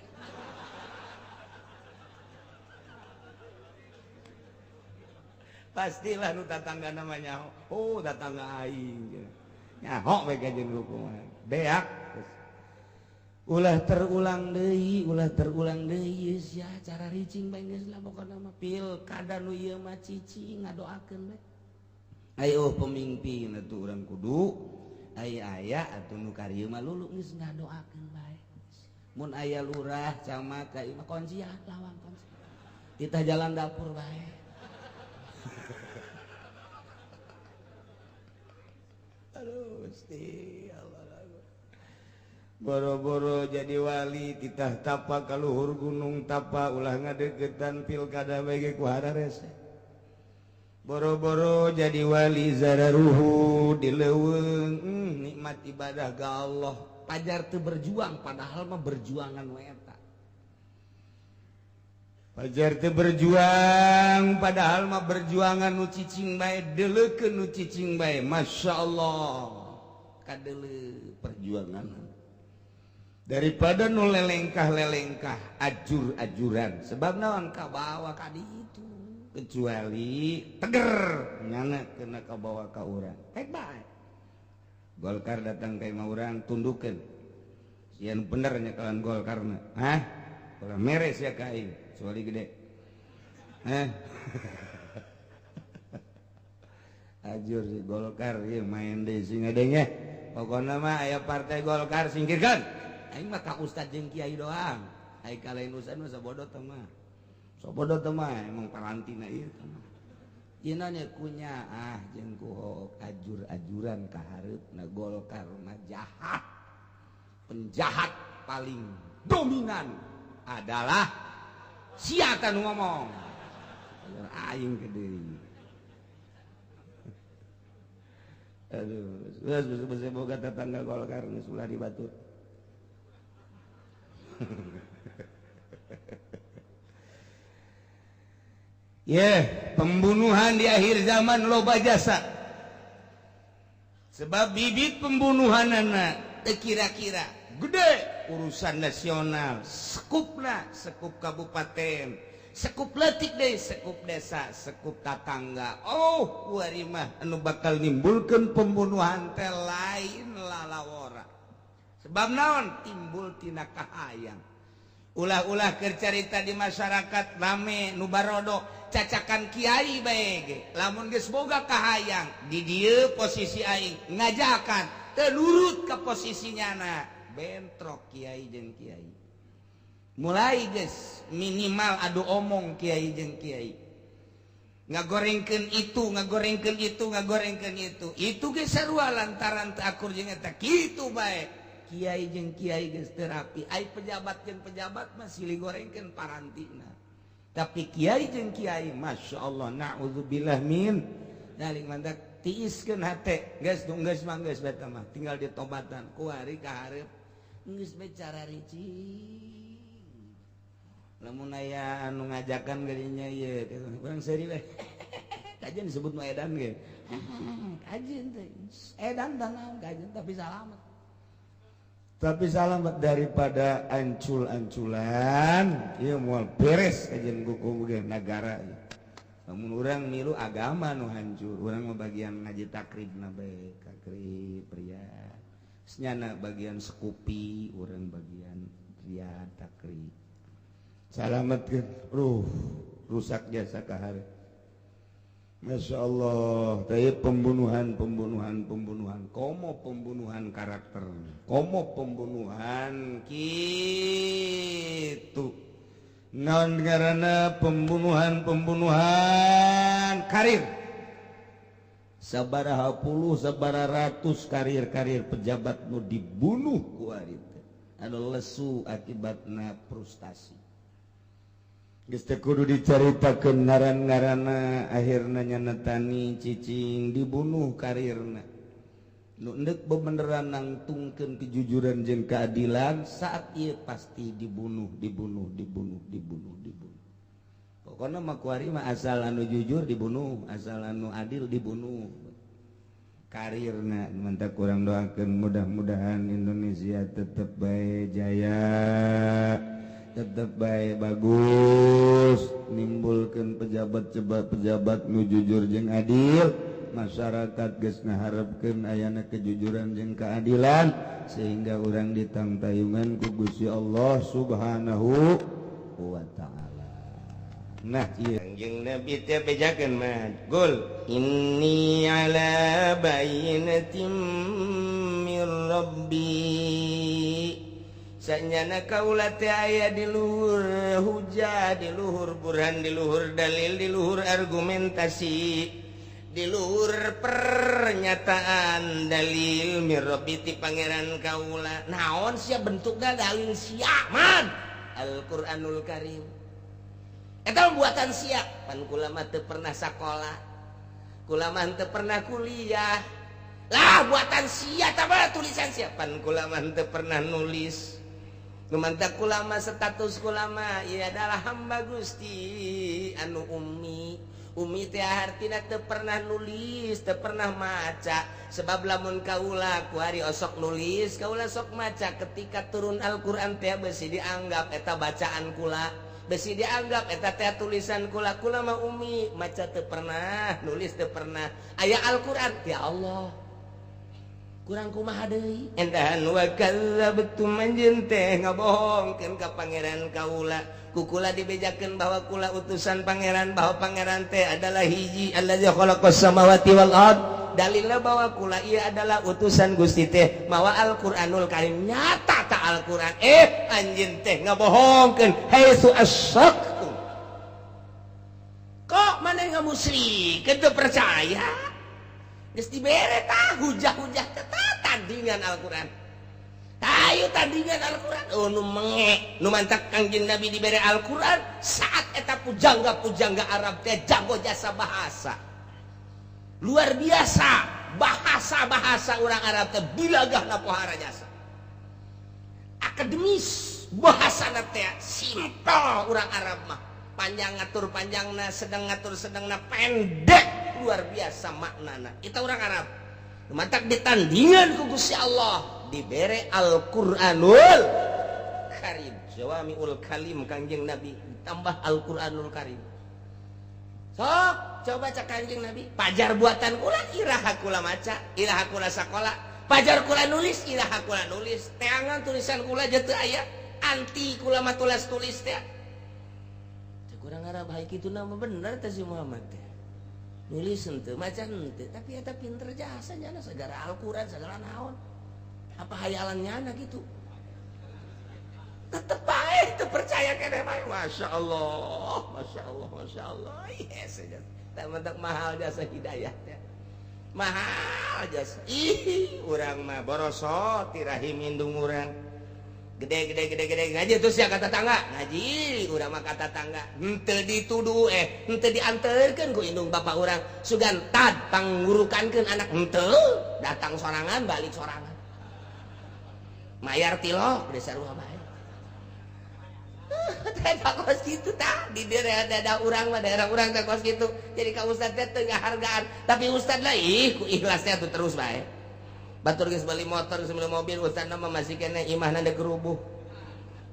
Pastilah nu tatangga namanya. Oh, tatangga aing. Nyaho we ka jeung hukuman. Beak. Ulah terulang deui sia cara ricing bae geus lah pokona mah pilkada nu ieu mah cicing ngadoakeun bae. Ayo pemimpin atuh urang kudu aya aya atuh nu karieu mah lulu geus ngadoakeun bae. Mun aya lurah camat ka ieu mah kuncian lawang kunci. Titah jalan dapur bae. Aduh, Gusti Allah. Boro-boro jadi wali titah tapa kaluhur gunung tapa ulah ngadeukeutan pilkada bae ge ku hararese. Boro-boro jadi wali zararuhu di leuweung nikmat ibadah ka Allah. Pajar teu berjuang padahal mah berjuangan we eta. Pajar teu berjuang padahal mah berjuangan nu cicing bae deuleukeun nu cicing bae. Masya Allah kadeuleu perjuangan. Daripada nu lelengkah-lelengkah ajur-ajuran sebab naon kabawa ka ditu kecuali teger nyana kena kabawa ka urang rek bae. Golkar datang ka imah urang tundukeun sieun bener nya kalan Golkarna. Hah? Ulah mere sia ka aing kecuali gede. Hah? Ajur si Golkar ieu main deui sing ngadenge. Pokona mah aya partai Golkar singkirkan. Aing mah ka ustad jeung kiai doang. Aing ka lain ustad mah sabodo teh mah. Sabodo teh mah emang parantina ieu teh mah. Ieu nya kunya ah jeung ku ajur-ajuran ka hareupna Golkar mah jahat. Penjahat paling dominan adalah sia teh nu ngomong. Aing ke deui. Aduh, geus geus boga tetangga Golkar geus ulah dibatur. Yeah, pembunuhan di akhir zaman loba jasa. Sebab bibit pembunuhan anak kira-kira gede urusan nasional, sekupna, sekup kabupaten, sekup letik deh, sekup desa, sekup tatangga. Oh, kuari mah anu bakal nimbulkeun pembunuhan teh lain lalawora. Sebab naon timbul tina kahayang. Ulah-ulah keur carita di masyarakat rame nu barodo cacakan kiai bae ge. Lamun geus boga kahayang di dieu posisi aing ngajakan teu nurut ka posisi nyana bentrok kiai jeung kiai. Mulai geus minimal adu omong kiai jeung kiai. Ngagorengkeun itu, ngagorengkeun itu, ngagorengkeun itu. Itu ge sarua lantaran teu akur jeung eta kitu bae. Kiai jeung kiai geus teu rapi, ai pejabat jeung pejabat mah silih gorengkeun parantina. Tapi kiai jeung kiai Masya Allah na'udzubillah min dzalik mantak tiiskeun hate geus geus mah geus bae mah tinggal ditobatan kuari ka hareup geus bae cara ricing. Lamun aya anu ngajakan geunya ieu urang seuri we. Kajian disebut mah edan ge. Kajian teh edan tanah kajian tapi salamet. Tapi salamet daripada ancul-anculan ieu moal beres kajian kuku ge nagara. Lamun urang milu agama nu hancur, urang mah bagian ngaji takribna bae, takrib pria. Senyana bagian sekupi, urang bagian pria takrib. Salametkeun, rusak jasa kahare. Masya Allah, tapi pembunuhan, pembunuhan, pembunuhan, komo pembunuhan karakter, komo pembunuhan gitu. Non karena pembunuhan, pembunuhan karir. Sabaraha puluh, sabaraha ratus karir-karir pejabat nu dibunuh ku ari teh. Anu lesu akibatna frustasi. Geus teu kudu dicaritakeun ngaran-ngaranna akhirna nyanetani cicing dibunuh karirna. Nu endek bebeneran nangtungkeun kejujuran jeung keadilan saat ieu pasti dibunuh, dibunuh, dibunuh, dibunuh, dibunuh. Pokona mah kuari mah asal anu jujur dibunuh, asal anu adil dibunuh. Karirna mantap kurang doakan mudah-mudahan Indonesia tetap baik jaya, tetap baik bagus, nimbulkan pejabat-pejabat nu jujur jeung adil, masyarakat geus ngaharepkeun ayana kejujuran jeung keadilan sehingga urang ditangtayungan ku Gusti Allah Subhanahu wa ta'ala. Nah, iya. Kanjeng Nabi teh bejakeun mah. Gul inni ala bayyinatin mir rabbi. Sanyana kaula teh aya di luhur hujah, di luhur burhan, di luhur dalil, di luhur argumentasi, di luhur pernyataan dalil mir rabbi ti pangeran kaula. Naon sia bentukna dalil sia man? Al-Qur'anul Karim. Eta buatan sia, pan kula mah teu pernah sakola, kula mah teu pernah kuliah. Lah buatan sia tah tulisan sia, pan kula mah teu pernah nulis. Nu mantak kula mah status kula mah ieu adalah hamba Gusti anu ummi. Umi teh hartina teu pernah nulis, teu pernah maca. Sebab lamun kaula kuari osok nulis, kaula sok maca ketika turun Al-Qur'an teh besi dianggap eta bacaan kula. Besi dianggap eta teh tulisan kula. Kula mah umi, maca teu pernah, nulis teu pernah. Aya Al-Qur'an, ya Allah. Kurang kumaha deui? Endahan wa kadzabtum anjeun teh ngabohongkeun ka pangeran kaula. Ku kula dibejakeun bahwa kula utusan pangeran, bahwa pangeran teh adalah hiji allazi khalaqas samawati wal ard. Dalilna bahwa kula ieu adalah utusan Gusti teh mawa Al-Qur'anul Karim. Nyata ta Al-Qur'an. Anjeun teh ngabohongkeun haitsu asyaqtum. Kok maneh ngamusrikeun teu percaya? Geus dibere tah hujah-hujah teh tandingan Al-Qur'an. Ayo tandingan Al-Qur'an. Oh nu menge, nu mantak Kangjeng Nabi dibere Al-Qur'an saat eta pujangga-pujangga Arab teh jago jasa bahasa. Luar biasa bahasa-bahasa orang Arab teh bilagahna pohara jasa. Akademis bahasana teh simpel orang Arab mah. Panjang ngatur panjangna, sedang ngatur sedangna, pendek luar biasa maknana. Itu orang Arab. Mantak ditandingan ku Gusti Allah dibere Al-Qur'anul Karim. Jawamiul Kalim Kangjeng Nabi ditambah Al-Qur'anul Karim. Sok coba cak Kangjeng Nabi, pajar buatan kula iraha kula maca, iraha kula sakola, pajar kula nulis, iraha kula nulis, teangan tulisan kula je teu aya, anti kula mah tulis tulis teh. Teu kurang Arab hae kitu nama bener teh si Muhammad teh. Nulis henteu, maca henteu, tapi eta pinter jasa nyana segala Al-Qur'an, segala naon. Apa hayalan nyana gitu. Tetep bae teu percaya keneh mah. Masya Allah, Masya Allah, Masya Allah. Yes, tak mentak mahal jasa hidayah teh. Mahal jasa. Ih, urang mah borosot tirahim indung urang. Gede gede gede gede ngaji terus ya kata tangga. Ngaji urang mah kata tangga. Henteu dituduh henteu dianterkeun ku indung bapak urang. Sugan tad panggurukankeun anak henteu, datang sorangan balik sorangan. Mayar tilok desa sarua bae. Teh kos kitu tah di daerah urang mah daerah urang teh kos kitu. Jadi ka ustad teh teu ngahargaan, tapi ustad lah ih ku ikhlasnya tuh terus bae. Batur geus beli motor, geus beli mobil, ustad mah masih keneh imahna deuk rubuh.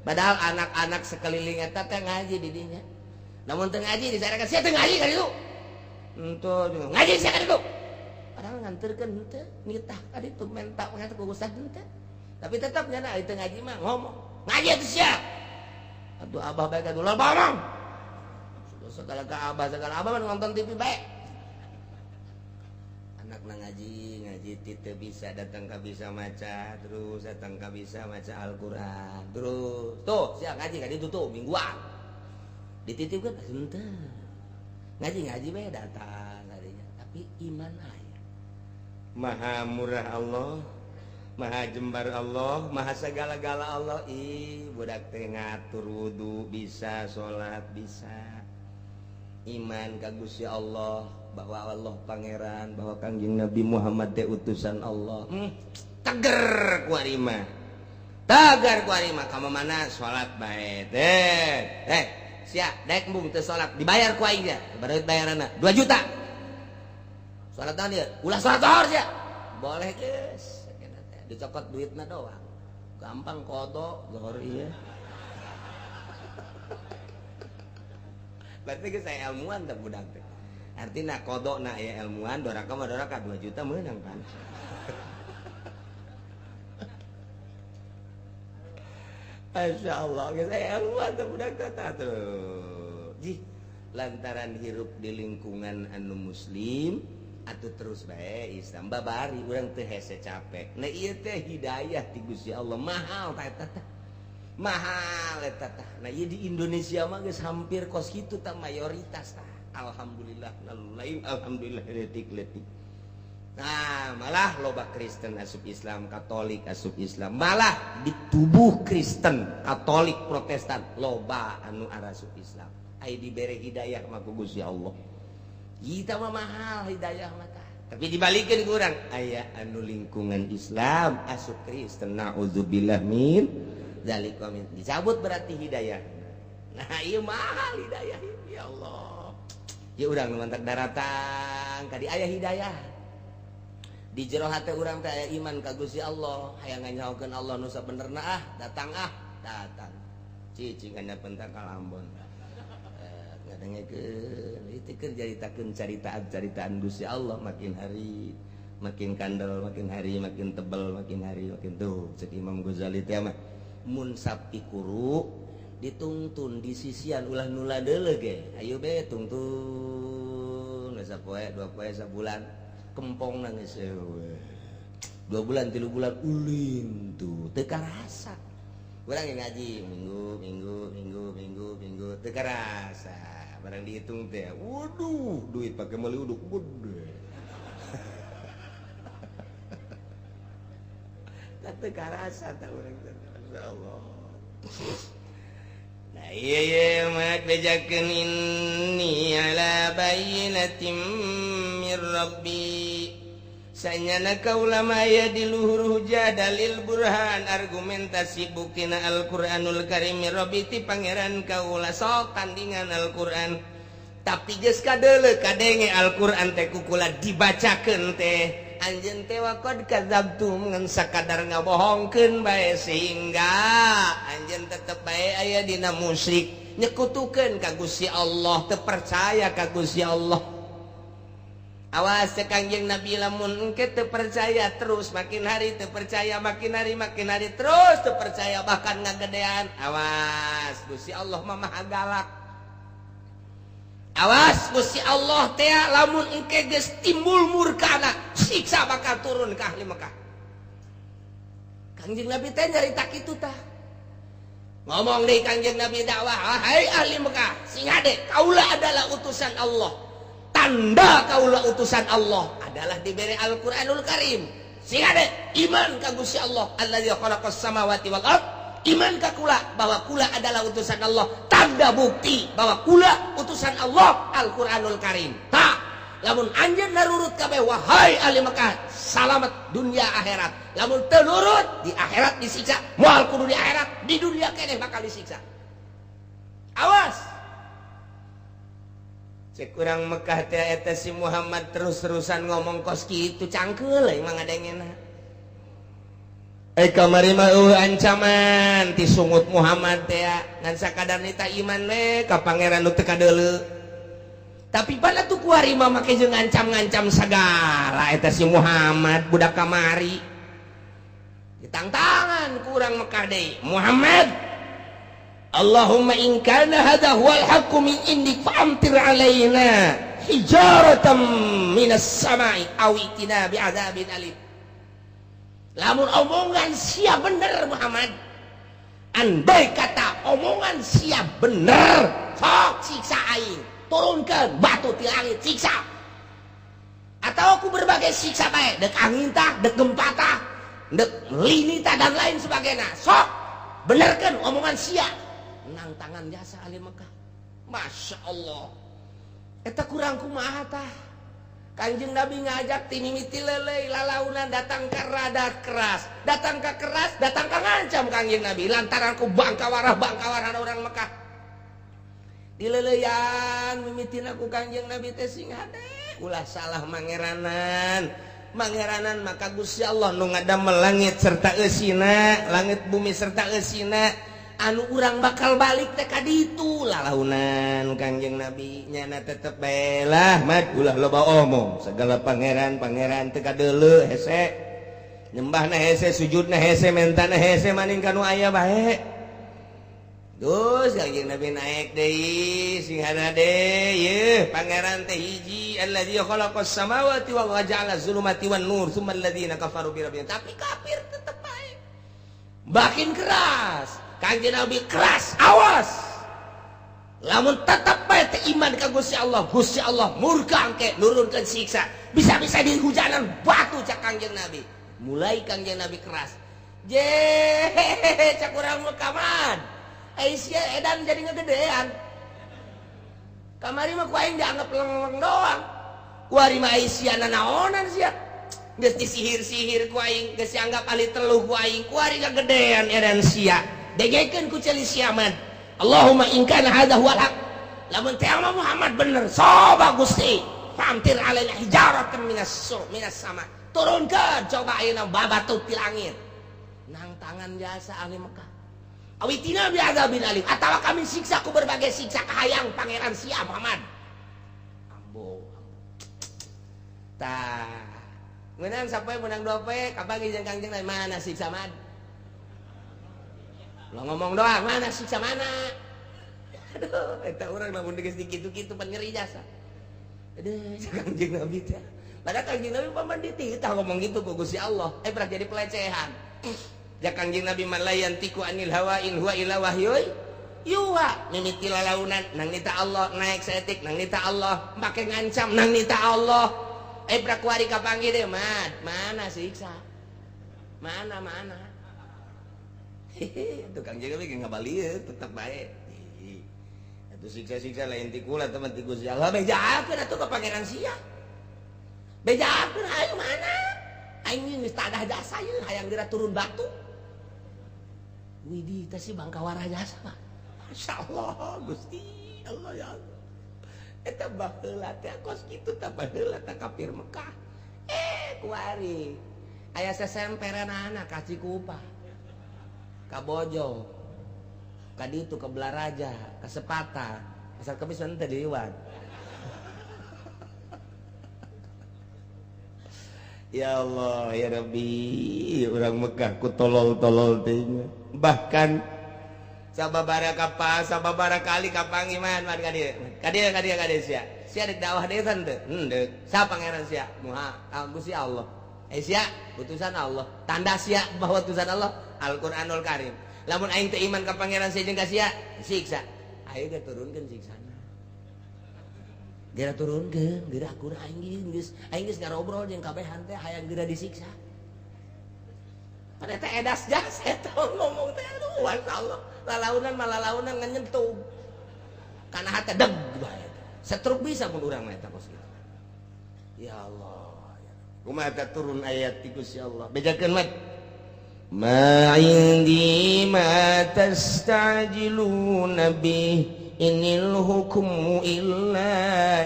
Padahal anak-anak sekeliling eta teh ngaji di dinya. Namun teu ngaji disarekan sia teu ngaji ka ditu. Henteu ngaji sia ka ditu. Padahal nganterkeun henteu, nitah ka ditu menta ku ustad henteu. Tapi tetap nyana teu ngaji mah ngomong. Ngaji atuh sia. Atuh abah bae ka dulur ngomong. Segala ka abah, segala abah mah nonton TV bae. Anak ngaji, ngaji teu bisa datang ka bisa maca, terus datang ka bisa maca Al-Qur'an. Terus tuh sia ngaji ka ditu tuh mingguan. Dititipkeun henteu. Ngaji-ngaji bae datang harinya, tapi iman aya. Maha murah Allah, maha jembar Allah, maha segala-gala Allah. Ih, budak teh ngatur wudu bisa, salat bisa. Iman ka Gusti Allah bahwa Allah pangeran, bahwa Kangjeng Nabi Muhammad teh utusan Allah. Teger ku ari mah. Tegar ku ari mah ka mana salat bae teh. Sia daek embung teu salat dibayar ku aing nya. Baru bayaranna 2 juta. Salat naon ieu? Ulah salat zuhur sia. Boleh geus. Dicokot duitna doang. Gampang kodok zohor ieu. Berarti geus aya ilmuan teh budak teh. Artina kodokna aya ilmuan, doraka mah doraka 2 juta meunang kan. Masya Allah, geus aya ilmuan teh budak teh tuh. Jih, lantaran hirup di lingkungan anu muslim atuh terus bae Islam babari urang teu hese capek. Nah ieu teh hidayah ti Gusti Allah mahal tah eta teh. Mahal eta tah. Nah ieu di Indonesia mah geus hampir kos kitu tah mayoritas tah. Alhamdulillah lain alhamdulillah letik-letik. Nah, malah loba Kristen asup Islam, Katolik asup Islam. Malah di tubuh Kristen, Katolik, Protestan loba anu arasup Islam. Ai dibere hidayah mah ku Gusti Allah. Kita mah mahal hidayah mah tah. Tapi dibalikeun ku urang aya anu lingkungan Islam asup Kristen, naudzubillah min dzalika min. Dicabut berarti hidayah. Nah, ieu mahal hidayah ya Allah. Ya urang nu mantak daratang ka di aya hidayah. Di jero hate urang teh aya iman ka Gusti Allah, hayang nganyahokeun Allah nu sabenerna ah, datang ah, datang. Cicing kana pentang ka Ambon. Ngadengekeun itu keur caritakeun caritaan-caritaan Gusti Allah makin hari makin kandel, makin hari makin tebel, makin hari makin tuh cek Imam Ghazali teh mah mun sapi kuru ditungtun di sisian ulah nula deuleu ge ayo be tungtun sapoe dua poe sabulan kempong nangis 2 bulan 3 bulan ulin tuh teu karasa. Urang ngaji minggu minggu minggu minggu minggu teu karasa. Barang dihitung teh waduh duit pakai meuli uduk gede. Teu karasa tah urang teh masyaallah. Nah iya iya mak bejakeun inni ala bayyinatin mir rabbi. Sanyana kaula maya di luhur hujah dalil burhan argumentasi buktina Al-Qur'anul Karim Rabbi ti pangeran kaula sok tandingan Al-Qur'an. Tapi geus kadeuleu kadenge Al-Qur'an teh kukula dibacakeun teh anjeun teh waqad kadzabtum ngan sakadar ngabohongkeun bae sehingga anjeun tetep bae aya dina musyrik nyekutukeun ka Gusti Allah teu percaya ka Gusti Allah. Awas Kangjeng Nabi lamun engke teu percaya terus makin hari teu percaya makin hari terus teu percaya bahkan ngagedean. Awas Gusti Allah mah maha galak. Awas Gusti Allah teh lamun engke geus timbul murkana siksa bakal turun ka ahli Mekah. Kangjeng Nabi teh nyarita kitu tah. Ngomong deui Kangjeng Nabi dakwah, "Hai ahli Mekah, sing hade kaula adalah utusan Allah." Tanda kaula utusan Allah adalah diberi Al-Qur'anul Karim. Sing hade iman ka Gusti Allah allazi khalaqas samawati wal ard. Iman ka kula bahwa kula adalah utusan Allah. Tanda bukti bahwa kula utusan Allah Al-Qur'anul Karim. Ta, lamun anjeun narurut kabeh wahai ahli Mekah, salamet dunia akhirat. Lamun teu nurut di akhirat disiksa, moal kudu di akhirat, di dunia keneh bakal disiksa. Awas. Cek urang Mekah teh eta si Muhammad terus-terusan ngomong kos kitu cangkeul emang ngadengena. Kamari mah ancaman ti sungut Muhammad teh ngan sakadar nita iman we ka pangeran nu teu kadeuleu. Tapi pada tuh kuari mah make jeung ngancam-ngancam sagala eta si Muhammad budak kamari. Ditangtangan ku urang Mekah deui. Muhammad, Allahumma in kana hadha huwal haqqu min indik fa'amtir alaina hijaratan minas sama'i aw itina bi'adzabin alim. Lamun omongan sia bener Muhammad, andai kata omongan sia bener, sok siksa aing, turunkan batu ti langit siksa. Atau aku berbagai siksa bae, dek angin tah, dek gempa tah, dek lini tah dan lain sebagainya. Sok benerkan omongan sia. Nang tangan jasa ahli Mekah. Masya Allah. Eta kurang kumaha tah. Kanjeng Nabi ngajak tinimiti lelei lalaunan datang ke rada keras, datang ke keras, datang ke ngancam Kanjeng Nabi lantaran ku bangkawarah orang Mekah. Dileleyan mimitina ku Kanjeng Nabi teh sing hade ulah salah mangeranan. Mangeranan maka Gusti Allah nu ngadamel langit serta eusina, langit bumi serta eusina, anu urang bakal balik teh ka ditu lalaunan Kangjeng Nabi nyana tetep bae lah mad ulah loba omong segala pangeran-pangeran teh kadeuleu hese nyembahna hese sujudna hese mentana hese maning ka nu aya bae. Terus Kangjeng Nabi naik deui sing hana deui yeuh pangeran teh hiji allazi khalaqas samawati wal ja'ala zulumati wan nur tsumma alladzina kafaru bi rabbihim. Tapi kafir tetep bae makin keras. Kangjeng Nabi keras, awas lamun tetep bae teh iman ka Gusti Allah, Gusti Allah murka engke nurunkeun siksa bisa-bisa dihujanan batu cak Kangjeng Nabi. Mulai Kangjeng Nabi keras je cak urang mekaman Aisyah edan jadi ngegedean. Kamari mah ku aing dianggap leng-leng doang. Kuari mah Aisyah nanaonan sia. Geus disihir-sihir ku aing, geus dianggap ahli teluh ku aing, kuari ngagedean edan sia. Dengekeun ku ceuli sia man. Allahumma in kana hadza huwal haq. Lamun teh Muhammad bener, coba Gusti, famtir alaina hijaratan minas minas sama. Turunkeun coba ayeuna babatu ti langit. Nang tangan jasa ahli Mekah. Awitina bi'adzabin alim atawa kami siksa ku berbagai siksa kahayang pangeran sia Muhammad. Ambo. Tah. Menang sampai menang dua poe kapanggih jeung Kangjeng Nabi mana siksa man? Lo ngomong doang mana siksa mana? Aduh, eta urang lamun geus dikitu-kitu pan ngeri jasa. Aduh, Kangjeng Nabi teh. Padahal Kangjeng Nabi paman dititah ngomong gitu ku Gusti Allah. Eh pernah jadi pelecehan. Ja Kangjeng Nabi malayantiku anil hawa in huwa illa wahyuy yuha. Mimiti lalaunan nang nita Allah naik saeutik nang nita Allah make ngancam nang nita Allah. Eh prakuari kapanggih deh mad mana siksa mana mana. Hehe tuh Kangjeng Nabi ngabalieun tetep bae. Atuh siksa-siksa lain ti kula teman ti Gusti Allah bejakeun atuh ka pangeran sia. Bejakeun ayo mana? Aing geus tadah jasa ieu hayang geura turun batu. Widih teh si bangkawarah jasa mah. Masya Allah Gusti Allah ya Allah. Eta baheula teh kos kitu tah baheula tah kafir Mekah. Eh kuari aya sesemperanana ka Cikupa. Ka Bojo. Ka ditu ka Belaraja, ka Sepatan. Pasar Kemis mah teh liwat. Ya Allah ya Rabbi urang Mekah ku tolol-tolol teh. Bahkan sababara kapa sababara kali kapanggih man man ka dieu ka dieu ka dieu ka dieu sia sia deuk dakwah deui teh henteu sa pangeran sia muha Gusti Allah eh sia utusan Allah tanda sia bahwa utusan Allah Al-Qur'anul Karim lamun aing teu iman ka pangeran sia jeung ka sia siksa ayo ge turunkeun siksana geura turunkeun geura akur aing geus ngarobrol jeung kabehan teh hayang geura disiksa. Pada teh edas jasa eta ngomong teh aduh masyaallah lalaunan malalaunan nyentuh kana hate deg bae setruk bisa mun urang mah eta kos kitu. Ya Allah ya kumaha eta turun ayat ti Gusti Allah bejakeun mah ma indi ma tastajiluna bi inil hukmu illa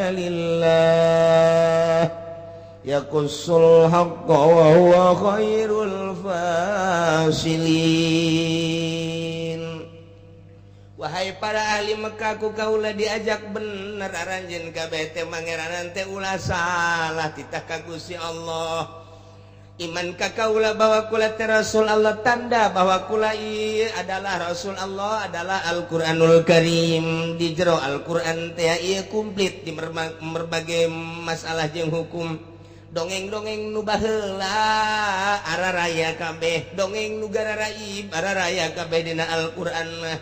lillah yaqussul haqqa wa huwa khairul fasilin. Wahai para ahli Mekah ku kaula diajak bener aranjeun kabeh teh mangeranan teh ulah salah titah ka Gusti Allah. Iman ka kaula bahwa kula teh Rasul Allah tanda bahwa kula ieu adalah Rasul Allah adalah Al-Qur'anul Karim. Di jero Al-Qur'an teh ieu komplit di berbagai masalah jeung hukum. Dongeng-dongeng nu baheula araraya kabeh, dongeng nu gararaib araraya kabeh dina Al-Qur'an mah.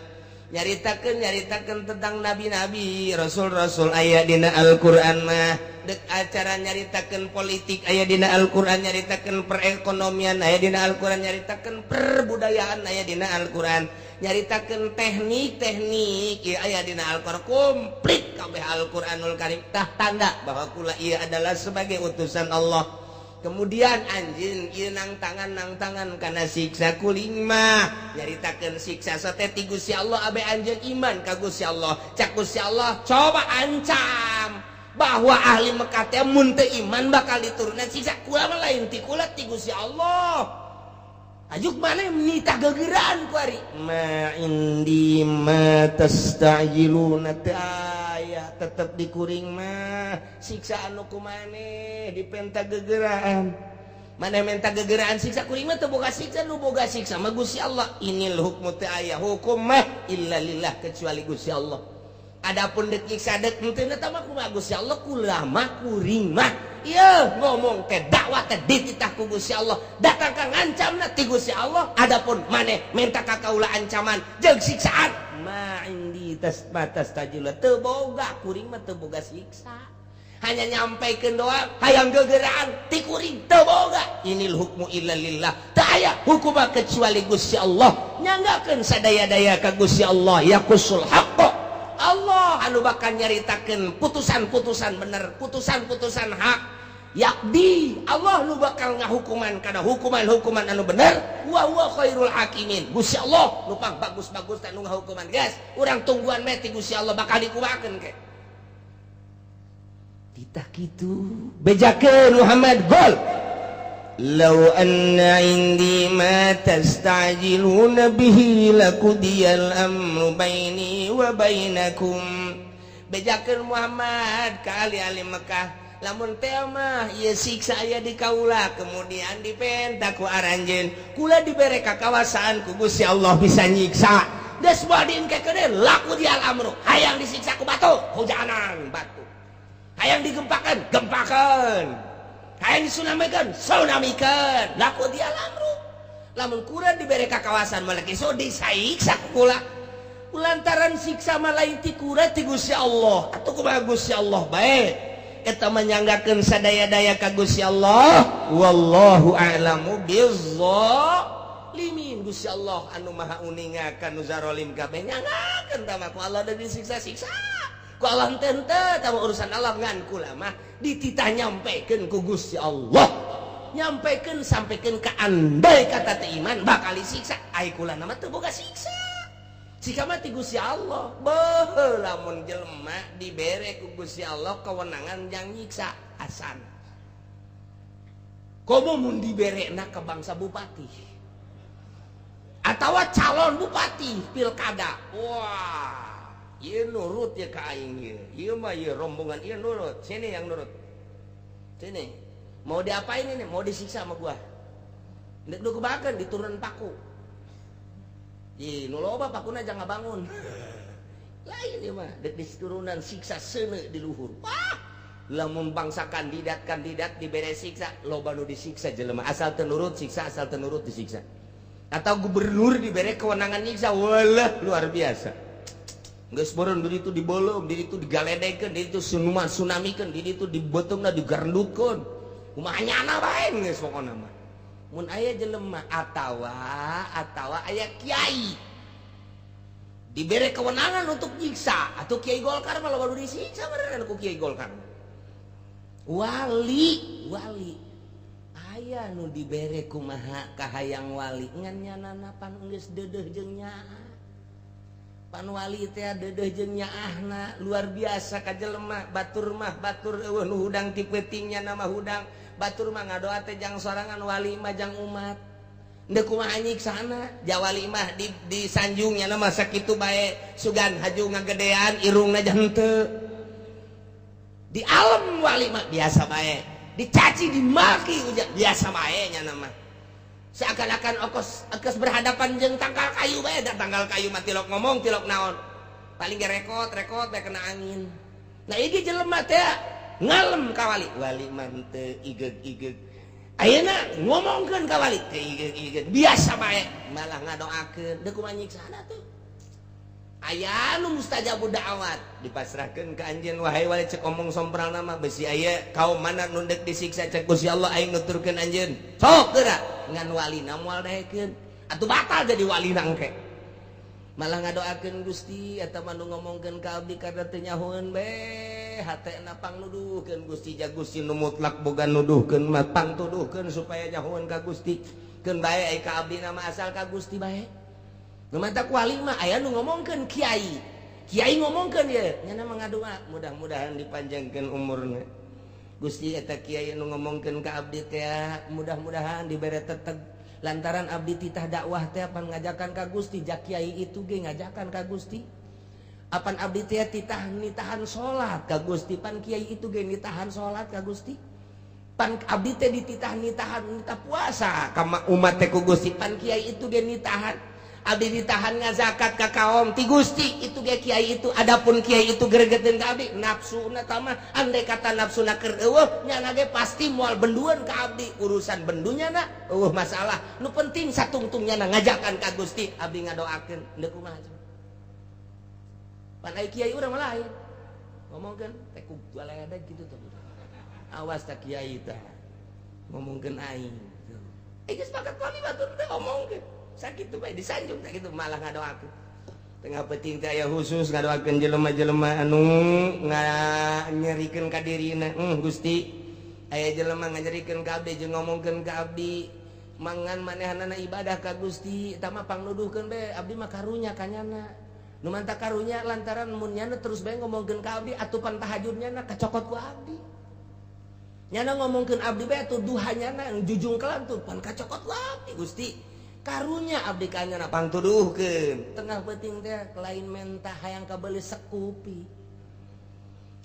Nyaritakeun tentang nabi-nabi, rasul-rasul aya dina Al-Qur'an mah. Dek acara nyaritakeun politik aya dina Al-Qur'an, nyaritakeun perekonomian aya dina Al-Qur'an, nyaritakeun perbudayaan aya dina Al-Qur'an, nyaritakeun teknik-teknik ieu aya dina Al-Qur'an. Komplit kabeh Al-Qur'anul Karim tah tanda bahwa kula ieu adalah sebagai utusan Allah. Kemudian anjeun ieu nang tangan kana siksa kuling mah nyaritakeun siksa sate ti Gusti Allah abe anjeun iman ka Gusti Allah. Cak Gusti Allah coba ancam Bahwa ahli Mekah teh mun teu iman bakal diturunkan siksa. Kula mah lain ti kula, ti Gusti Allah. Ajuk mana nitah gegeraan ku ari ma indi ma tastajiluna teu aya, tetep dikuring mah siksa anu kumaneh dipenta gegeraan. Mana minta gegeraan siksa, kuring mah teu boga siksa, nu boga siksa mah Gusti Allah. Inil hukmu teu aya hukum mah illa lillah kecuali Gusti Allah. Adapun dek nyiksa dek henteu eta mah kumaha Gusti Allah, kula mah kuring mah ieu ngomong teh dakwah teh dititah ku Gusti Allah, datang ka ngancamna ti Gusti Allah. Adapun maneh minta ka kaula ancaman jeung siksaan, ma indi tas batas tajula teu boga, kuring mah teu boga siksa, hanya nyampaikeun doa hayang gegeraan ti kuring teu boga. Inil hukmu illa lillah, teu aya hukum kecuali Gusti Allah. Nyanggakeun sadaya-daya ka Gusti Allah. Yaqusul haqq, Allah anu bakal nyaritakeun putusan-putusan bener, putusan-putusan hak. Yakdi, Allah nu bakal ngahukuman kana hukuman-hukuman anu bener. Wa huwa khairul hakimin, Gusti Allah nu pang bagus-bagus teh nu ngahukuman. Geus urang tungguan meh ti Gusti Allah bakal dikumahakeun ke titah kitu. Bejakeun Muhammad gol. Lau anna indi ma tastajiluna bihi lakudiyal amru baini wa bainakum. Bejakeun Muhammad ka ahli-ahli Mekah, lamun teh mah ieu siksa aya di kaula kemudian dipenta ku aranjeun, kula dibere kakawasaan ku Gusti Allah bisa nyiksa, geus moal diengkekeun, laku dial amru. Hayang disiksa ku batu, hujanan batu. Hayang digempakan, gempakan. Hayang disunamikan, tsunamikan. Laku dial amru. Lamun kurang dibere kakawasan malak iso disiksa ku kula, lantaran siksa mah lain ti kula, ti Gusti Allah. Atuh kumaha Gusti Allah bae eta menyanggakeun sadaya-daya ka Gusti Allah. Wallahu a'lamu bizzalimin, Gusti Allah anu maha uninga ka nu zarolim kabeh. Nyanggakeun tah mah ku Allah da disiksa-siksa ku Allah henteu tah urusan Allah, ngan kula mah dititah nyampekeun ku Gusti Allah, nyampekeun sampaikan ke andai kata teu iman bakal disiksa. Ai kula mah teu boga siksa, siksa mah ti Gusti Allah. Beuh, lamun jelema dibere ku Gusti Allah kewenangan yang nyiksa asan komo mun diberena ke bangsa bupati atau calon bupati pilkada, wah ieu nurut ya ka aing ieu, ieu mah ieu rombongan ieu nurut. Sini yang nurut sini, mau diapain ini? Mau disiksa sama gua? Ndek nu kebakan diturun paku. Ih, nu loba pakuna jangan bangun lain ieu mah dek diturunan siksa seuneu di luhur. Wah, lamun bangsa kandidat-kandidat dibere siksa, loba nu disiksa jelema, asal teu nurut siksa, asal teu nurut disiksa. Atau gubernur dibere kewenangan nyiksa, walah luar biasa. Geus beureun di ditu dibolong, di ditu digaledekeun, di ditu sunuman tsunamikeun, di ditu dibeutungna digarendutkeun. Kumaha nyana bae geus pokona mah. Mun aya jelema atawa aya kiai dibere kewenangan untuk nyiksa, atau kiai Golkar mah loba nu disiksa beneran ku kiai Golkar. Wali, wali aya nu dibere kumaha kahayang wali, ngan nyanana pan geus deudeuh jeung nyaah. Pan wali teh deudeuh jeung nyaahna luar biasa ka jelema. Batur mah batur, eueuh nu hudang ti peutingnya nama hudang. Batur mah ngadoa teh jang sorangan, wali mah jang umat. Ndek kumaha nyiksana ja wali mah di disanjungnya nama sakitu bae, sugan haju ngagedean irungna henteu. Di alam wali mah biasa bae, dicaci dimaki uja biasa bae nya nama, seakan-akan okos okos berhadapan jeung tangkal kayu bae. Da tangkal kayu mah tilok ngomong tilok naon, paling ge rekot rekot bae kena angin. Nah, ini jelema teh ngalem ka wali, wali mah teu igeg-igeg. Ayeuna ngomongkeun ka wali teu igeg-igeg, biasa bae, malah ngadoakeun. Deuk kumaha nyiksana tuh? Aya nu mustajabud da'wat, dipasrahkeun ka anjeun, wahai wali, cek omong sompral nama besi aya kaum mana nu deuk disiksa, cek Gusti Allah aing nuturkeun anjeun, sok geura. Ngan walina moal daekeun atuh, batal jadi walina engke, malah ngadoakeun, Gusti, eta mah nu ngomongkeun ka abdi karena teu nyahoeun be hatena, pang nuduhkeun Gusti, ja Gusti nu mutlak boga nuduhkeun mah, pang tuduhkeun supaya nyahoeun ka Gusti, keun bae ai ka abdi mah, asal ka Gusti bae. Nu matak wali mah aya nu ngomongkeun kiai. Kiai ngomongkeun ieu nyana mah ngadoa mudah-mudahan dipanjangkeun umurna. Gusti eta kiai nu ngomongkeun ka abdi teh mudah-mudahan dibere teteg lantaran abdi titah dakwah teh pan ngajakan ka Gusti ja kiai itu ge ngajakan ka Gusti. Apan abdi teh titah nitahan salat ka Gusti pan kiai itu ge nitahan salat ka Gusti. Pan abdi teh dititah nitahan nitah puasa ka umat teh ku Gusti pan kiai itu ge nitahan. Abdi ditahan ngazakat ka kaum ti Gusti itu ge kiai itu. Adapun kiai itu gregeteun ka abdi nafsuna tah andai kata nafsuna keur eueuh nyana ge pasti moal bendueun ka abdi urusan bendunya na eueuh masalah nu penting satungtung nyana ngajakan ka Gusti abdi ngadoakeun deuk kumaha pan ai kiai urang mah lain ngomongkeun teh ku balada kitu tuh awas ta kiai tah ngomongkeun aing geus bakat wali batur teh omongkeun sakitu bae disanjung tak kitu malah ngadoakeun tengah peuting teh aya khusus ngadoakeun jelema-jelema anu nganyerikeun ka dirina. Gusti aya jelema nganyerikeun ka abdi jeung ngomongkeun ka abdi mangan manehanana ibadah ka Gusti eta mah pangnuduhkeun bae abdi mah karunya ka nyana nu manta karunya lantaran mun nyana terus bae ngomongkeun ka abdi atupan tahajud nyana kacokot ku abdi nyana ngomongkeun abdi bae atuh duha nyana jujungkelan tuh pan kacokot ku abdi Gusti karunya abdi kanyana pangtuduhkeun tengah peuting teh lain menta hayang kabeuli sekupi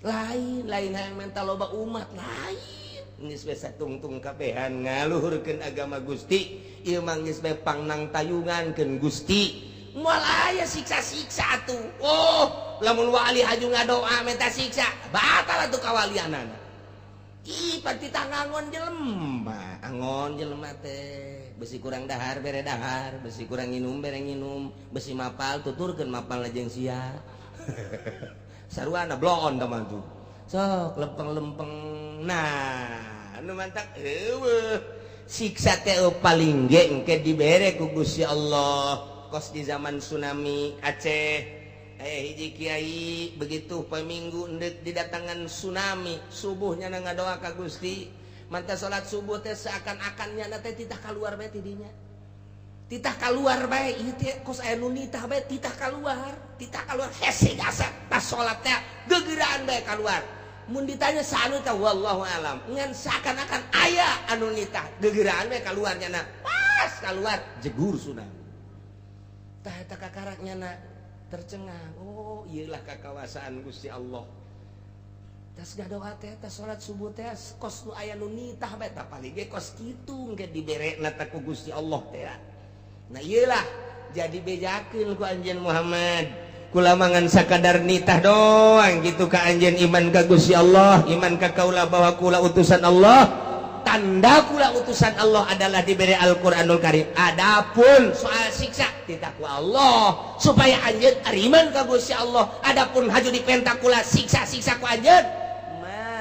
lain lain hayang menta loba umat lain geus we satungtung kabehan ngaluhurkeun agama Gusti ieu mah geus bae pangnang tayungankeun Gusti moal aya siksa-siksa atuh. Oh lamun wali haju ngadoa menta siksa batal atuh kawalianana. Ih pati tangangon jelema angon jelema teh besi kurang dahar bere dahar, besi kurang nginum bere nginum, besi mapal tuturkeun mapal jeung sia. Sarwana bloon tah mah tuh. Sok lempeng-lempeng. Nah, anu mantak eueuh siksa teh paling ge engke dibere ku Gusti Allah. Kos di zaman tsunami Aceh hiji kiai begitu peminggu endek didatangan tsunami subuhnya ngadoa ka Gusti. Manta salat subuh teh seakan-akan nyana teh titah kaluar bae ti dinya. Titah kaluar bae ieu teh kos aya nu nitah bae titah kaluar hese gasak pas salat teh gegeraan bae kaluar. Mun ditanya saanu teh wallahu alam ngan seakan-akan aya anu nitah gegeraan bae kaluar nyana pas kaluar jegur tsunami. Tah eta kakarak nyana tercengang. Oh ieulah kakawasaan Gusti Allah. Tas gadoa teh tas salat subuh teh kos nu aya nu nitah bae tah paling ge kos kitu engke diberena teh ku Gusti Allah teh. Nah ieulah jadi bejakeun ku anjeun Muhammad. Kula mangan sakadar nitah doang gitu ka anjeun iman ka Gusti Allah, iman ka kaula bahwa kula utusan Allah. Tanda kula utusan Allah adalah diberi Al-Qur'anul Karim. Adapun soal siksa titah ku Allah supaya anjeun ariman ka Gusti Allah. Adapun haju dipenta kula siksa-siksa ku anjeun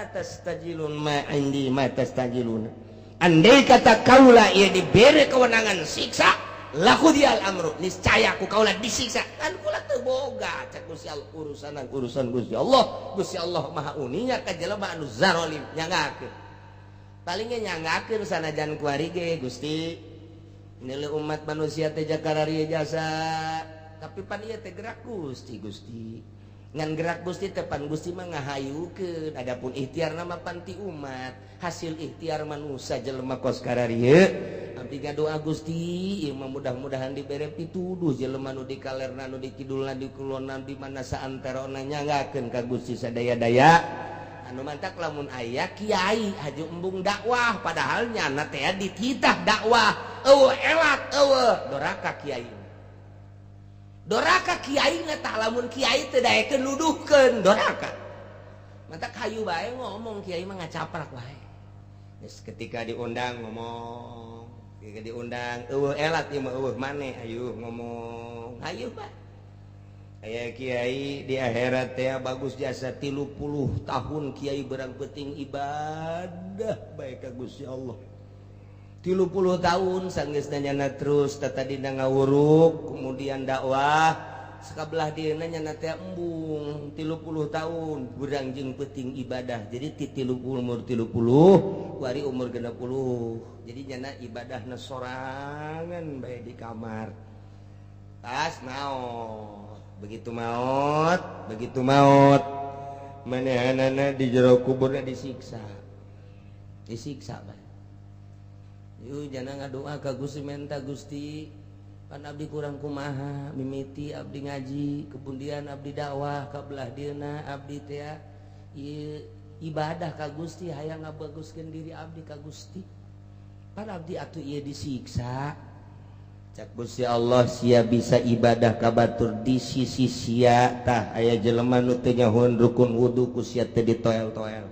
tastajilun ma indi ma tastajilun. Andai kata kaula ia diberi kewenangan siksa laku dial amru niscaya ku kaula disiksa kan kula teu boga cak Gusti Allah urusan urusan Gusti Allah. Gusti Allah maha uninya ka jelema anu zarolim nyanggakeun paling ge nyanggakeun sanajan kuari ge Gusti nilai umat manusia teh jakarari jasa tapi pan ieu teh gerak Gusti Gusti ngan gerak Gusti tepan Gusti mah ngahayukeun. Adapun ikhtiar nama panti umat hasil ikhtiar manusia jelema kos kararieu abdi ngadoa Gusti ieu mah mudah-mudahan dibere pituduh jelema nu di kalerna nu di kidulna di kulonna di mana saanterona nyanggakeun ka Gusti sadaya-daya anu mantak lamun aya kiai haju embung dakwah padahal nyana teh dititah dakwah eueuh elat eueuh doraka kiai doraka kiai tah lamun kiai teu daekeun nuduhkeun doraka mantak hayu bae ngomong kiai mah ngacaprak bae geus ketika diundang ngomong ketika diundang eueuh elat ieu mah eueuh maneh hayu ngomong hayu bae aya kiai di akhirat teh bagus jasa 30 tahun kiai berang peuting ibadah bae ka Gusti Allah 30 tahun sanggeus nyana terus tatadina ngawuruk kemudian dakwah sakabelah dieuna nyana teh embung 30 tahun berang jeung peuting ibadah jadi ti 30 umur 30 kuari umur 60 jadi nyana ibadahna sorangan bae di kamar. Tas maot. Begitu maot, begitu maot. Manehanana di jero kuburna disiksa. Disiksa bae. Yeuh jangan ngadoa ka Gusti menta Gusti. Pan abdi kurang kumaha mimiti abdi ngaji kepundian abdi dakwah ka belah dieuna abdi teh ieu ibadah ka Gusti hayang ngabaguskeun diri abdi ka Gusti. Pan abdi atuh ieu disiksa. Cak Gusti Allah sia bisa ibadah ka batur di sisi sia tah aya jelema nu teu nyahoeun rukun wudu ku sia teh ditoel-toel.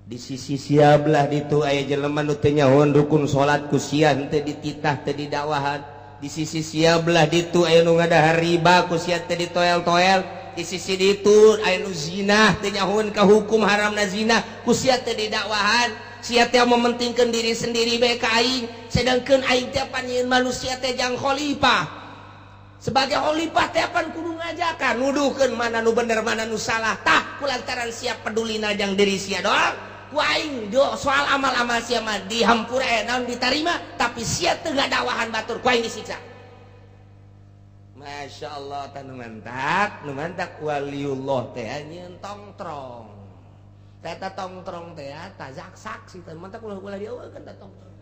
Di sisi sia belah ditu aya jelema nu teu nyahoeun rukun salat ku sia henteu dititah teu didakwahan. Di sisi sia belah ditu aya nu ngadahar riba ku sia teu ditoel-toel. Di sisi ditu aya nu zina teu nyahoeun ka hukum haramna zina ku sia teu didakwahan. Sia teh mementingkeun diri sendiri bae ka aing, sedangkeun aing teh pan nyieun manusia teh jang khalifah. Sebagai khalifah teh pan kudu ngajakan nuduhkeun mana nu bener mana nu salah. Tah kulantaran sia pedulina jang diri sia doang ku aing do soal amal-amal sia mah dihampura naon ditarima, tapi sia teu ngadakwahan batur ku aing disiksa. Masya Allah tah nu mantak, nu mantak waliullah teh nyieun tongtrong. Teta tongtrong teh tah saksi teh mantak ulah-ulah dieuweun tah tongtrong.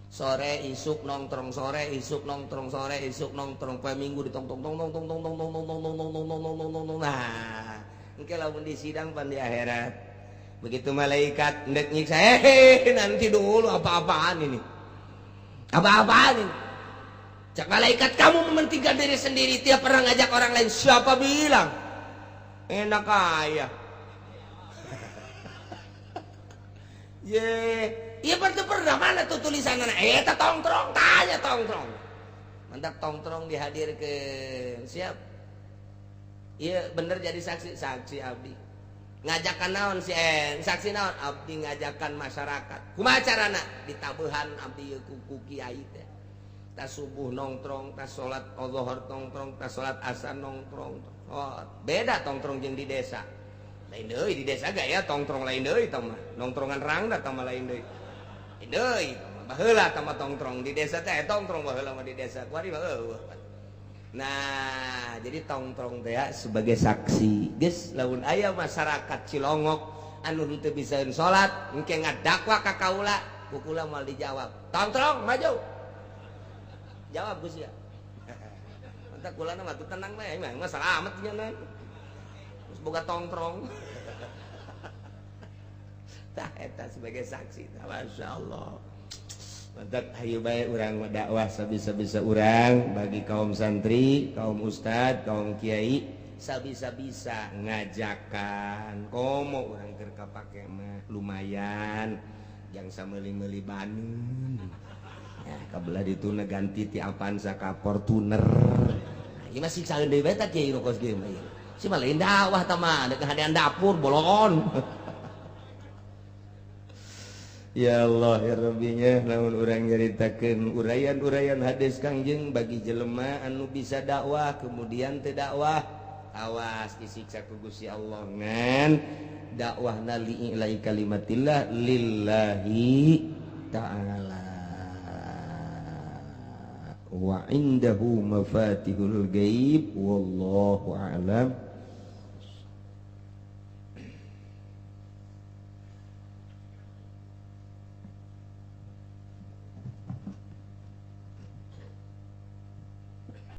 Sore isuk nongtrong, sore isuk nongtrong, sore isuk nongtrong, poe Minggu ditongtong tong tong tong tong tong tong tong tong tong tong tong tong tong tong. Nah, engke lamun di sidang pan di akhirat. Begitu malaikat ndek nyiksa, nanti dulu apa-apaan ini. Apa-apaan ini? Cak malaikat, kamu mementingkan diri sendiri, tiap pernah ngajak orang lain. Siapa bilang? Enak aja. Ye, iya pernah mana tuh tulisan anak? Eta tongtrong, tanya tongtrong. Mantap tongtrong dihadirkan. Siap. Iya bener jadi saksi, saksi abdi. Ngajakan naon si en, saksi naon abdi ngajakan masyarakat. Kumaha carana? Ditabehan abdi ku kiai teh. Tas subuh nongtrong, tas salat zuhur nongtrong, tas salat asar nongtrong. Oh, beda tongtrong jeung di desa. Lain deui di desa gaya tongtrong lain deui tah mah. Nongtrongan rangda tah mah lain deui. Lain deui tah mah. Baheula tah mah tongtrong di desa teh tongtrong baheula mah di desa. Kuari mah eueuh. Nah, jadi tongtrong teh sebagai saksi. Geus lamun aya masyarakat Cilongok anu henteu bisaeun salat, engke ngadakwa ka kaula, ku kula moal dijawab. Tongtrong maju. Jawab Gus ya. Mantap kula mah tuh tenang bae, mah salamet nya. Terus boga tongtrong. Tah eta sebagai saksi. Masya Allah. Mantap hayu bae urang dakwah sabisa-bisa urang bagi kaum santri, kaum ustad, kaum kiai sabisa-bisa ngajakan. Komo urang keur kapake mah lumayan jang sameuli-meuli banun. Ya kabelah dituna ganti ti Avanza ka Fortuner. Nah, ieu mah siksaeun deui bae tah kiai nu kos kieu mah. Si mah lain dakwah tah mah, ada kehadian dapur bolon. Ya Allah ya Rabbinya, lamun urang nyaritakeun uraian-uraian hadis Kangjeng bagi jelema anu bisa dakwah kemudian teu dakwah, awas disiksa ku Gusti Allah ngan dakwahna li'ila'i kalimatillah lillahi ta'ala. Wa indahu mafatihul ghaib wallahu a'lam.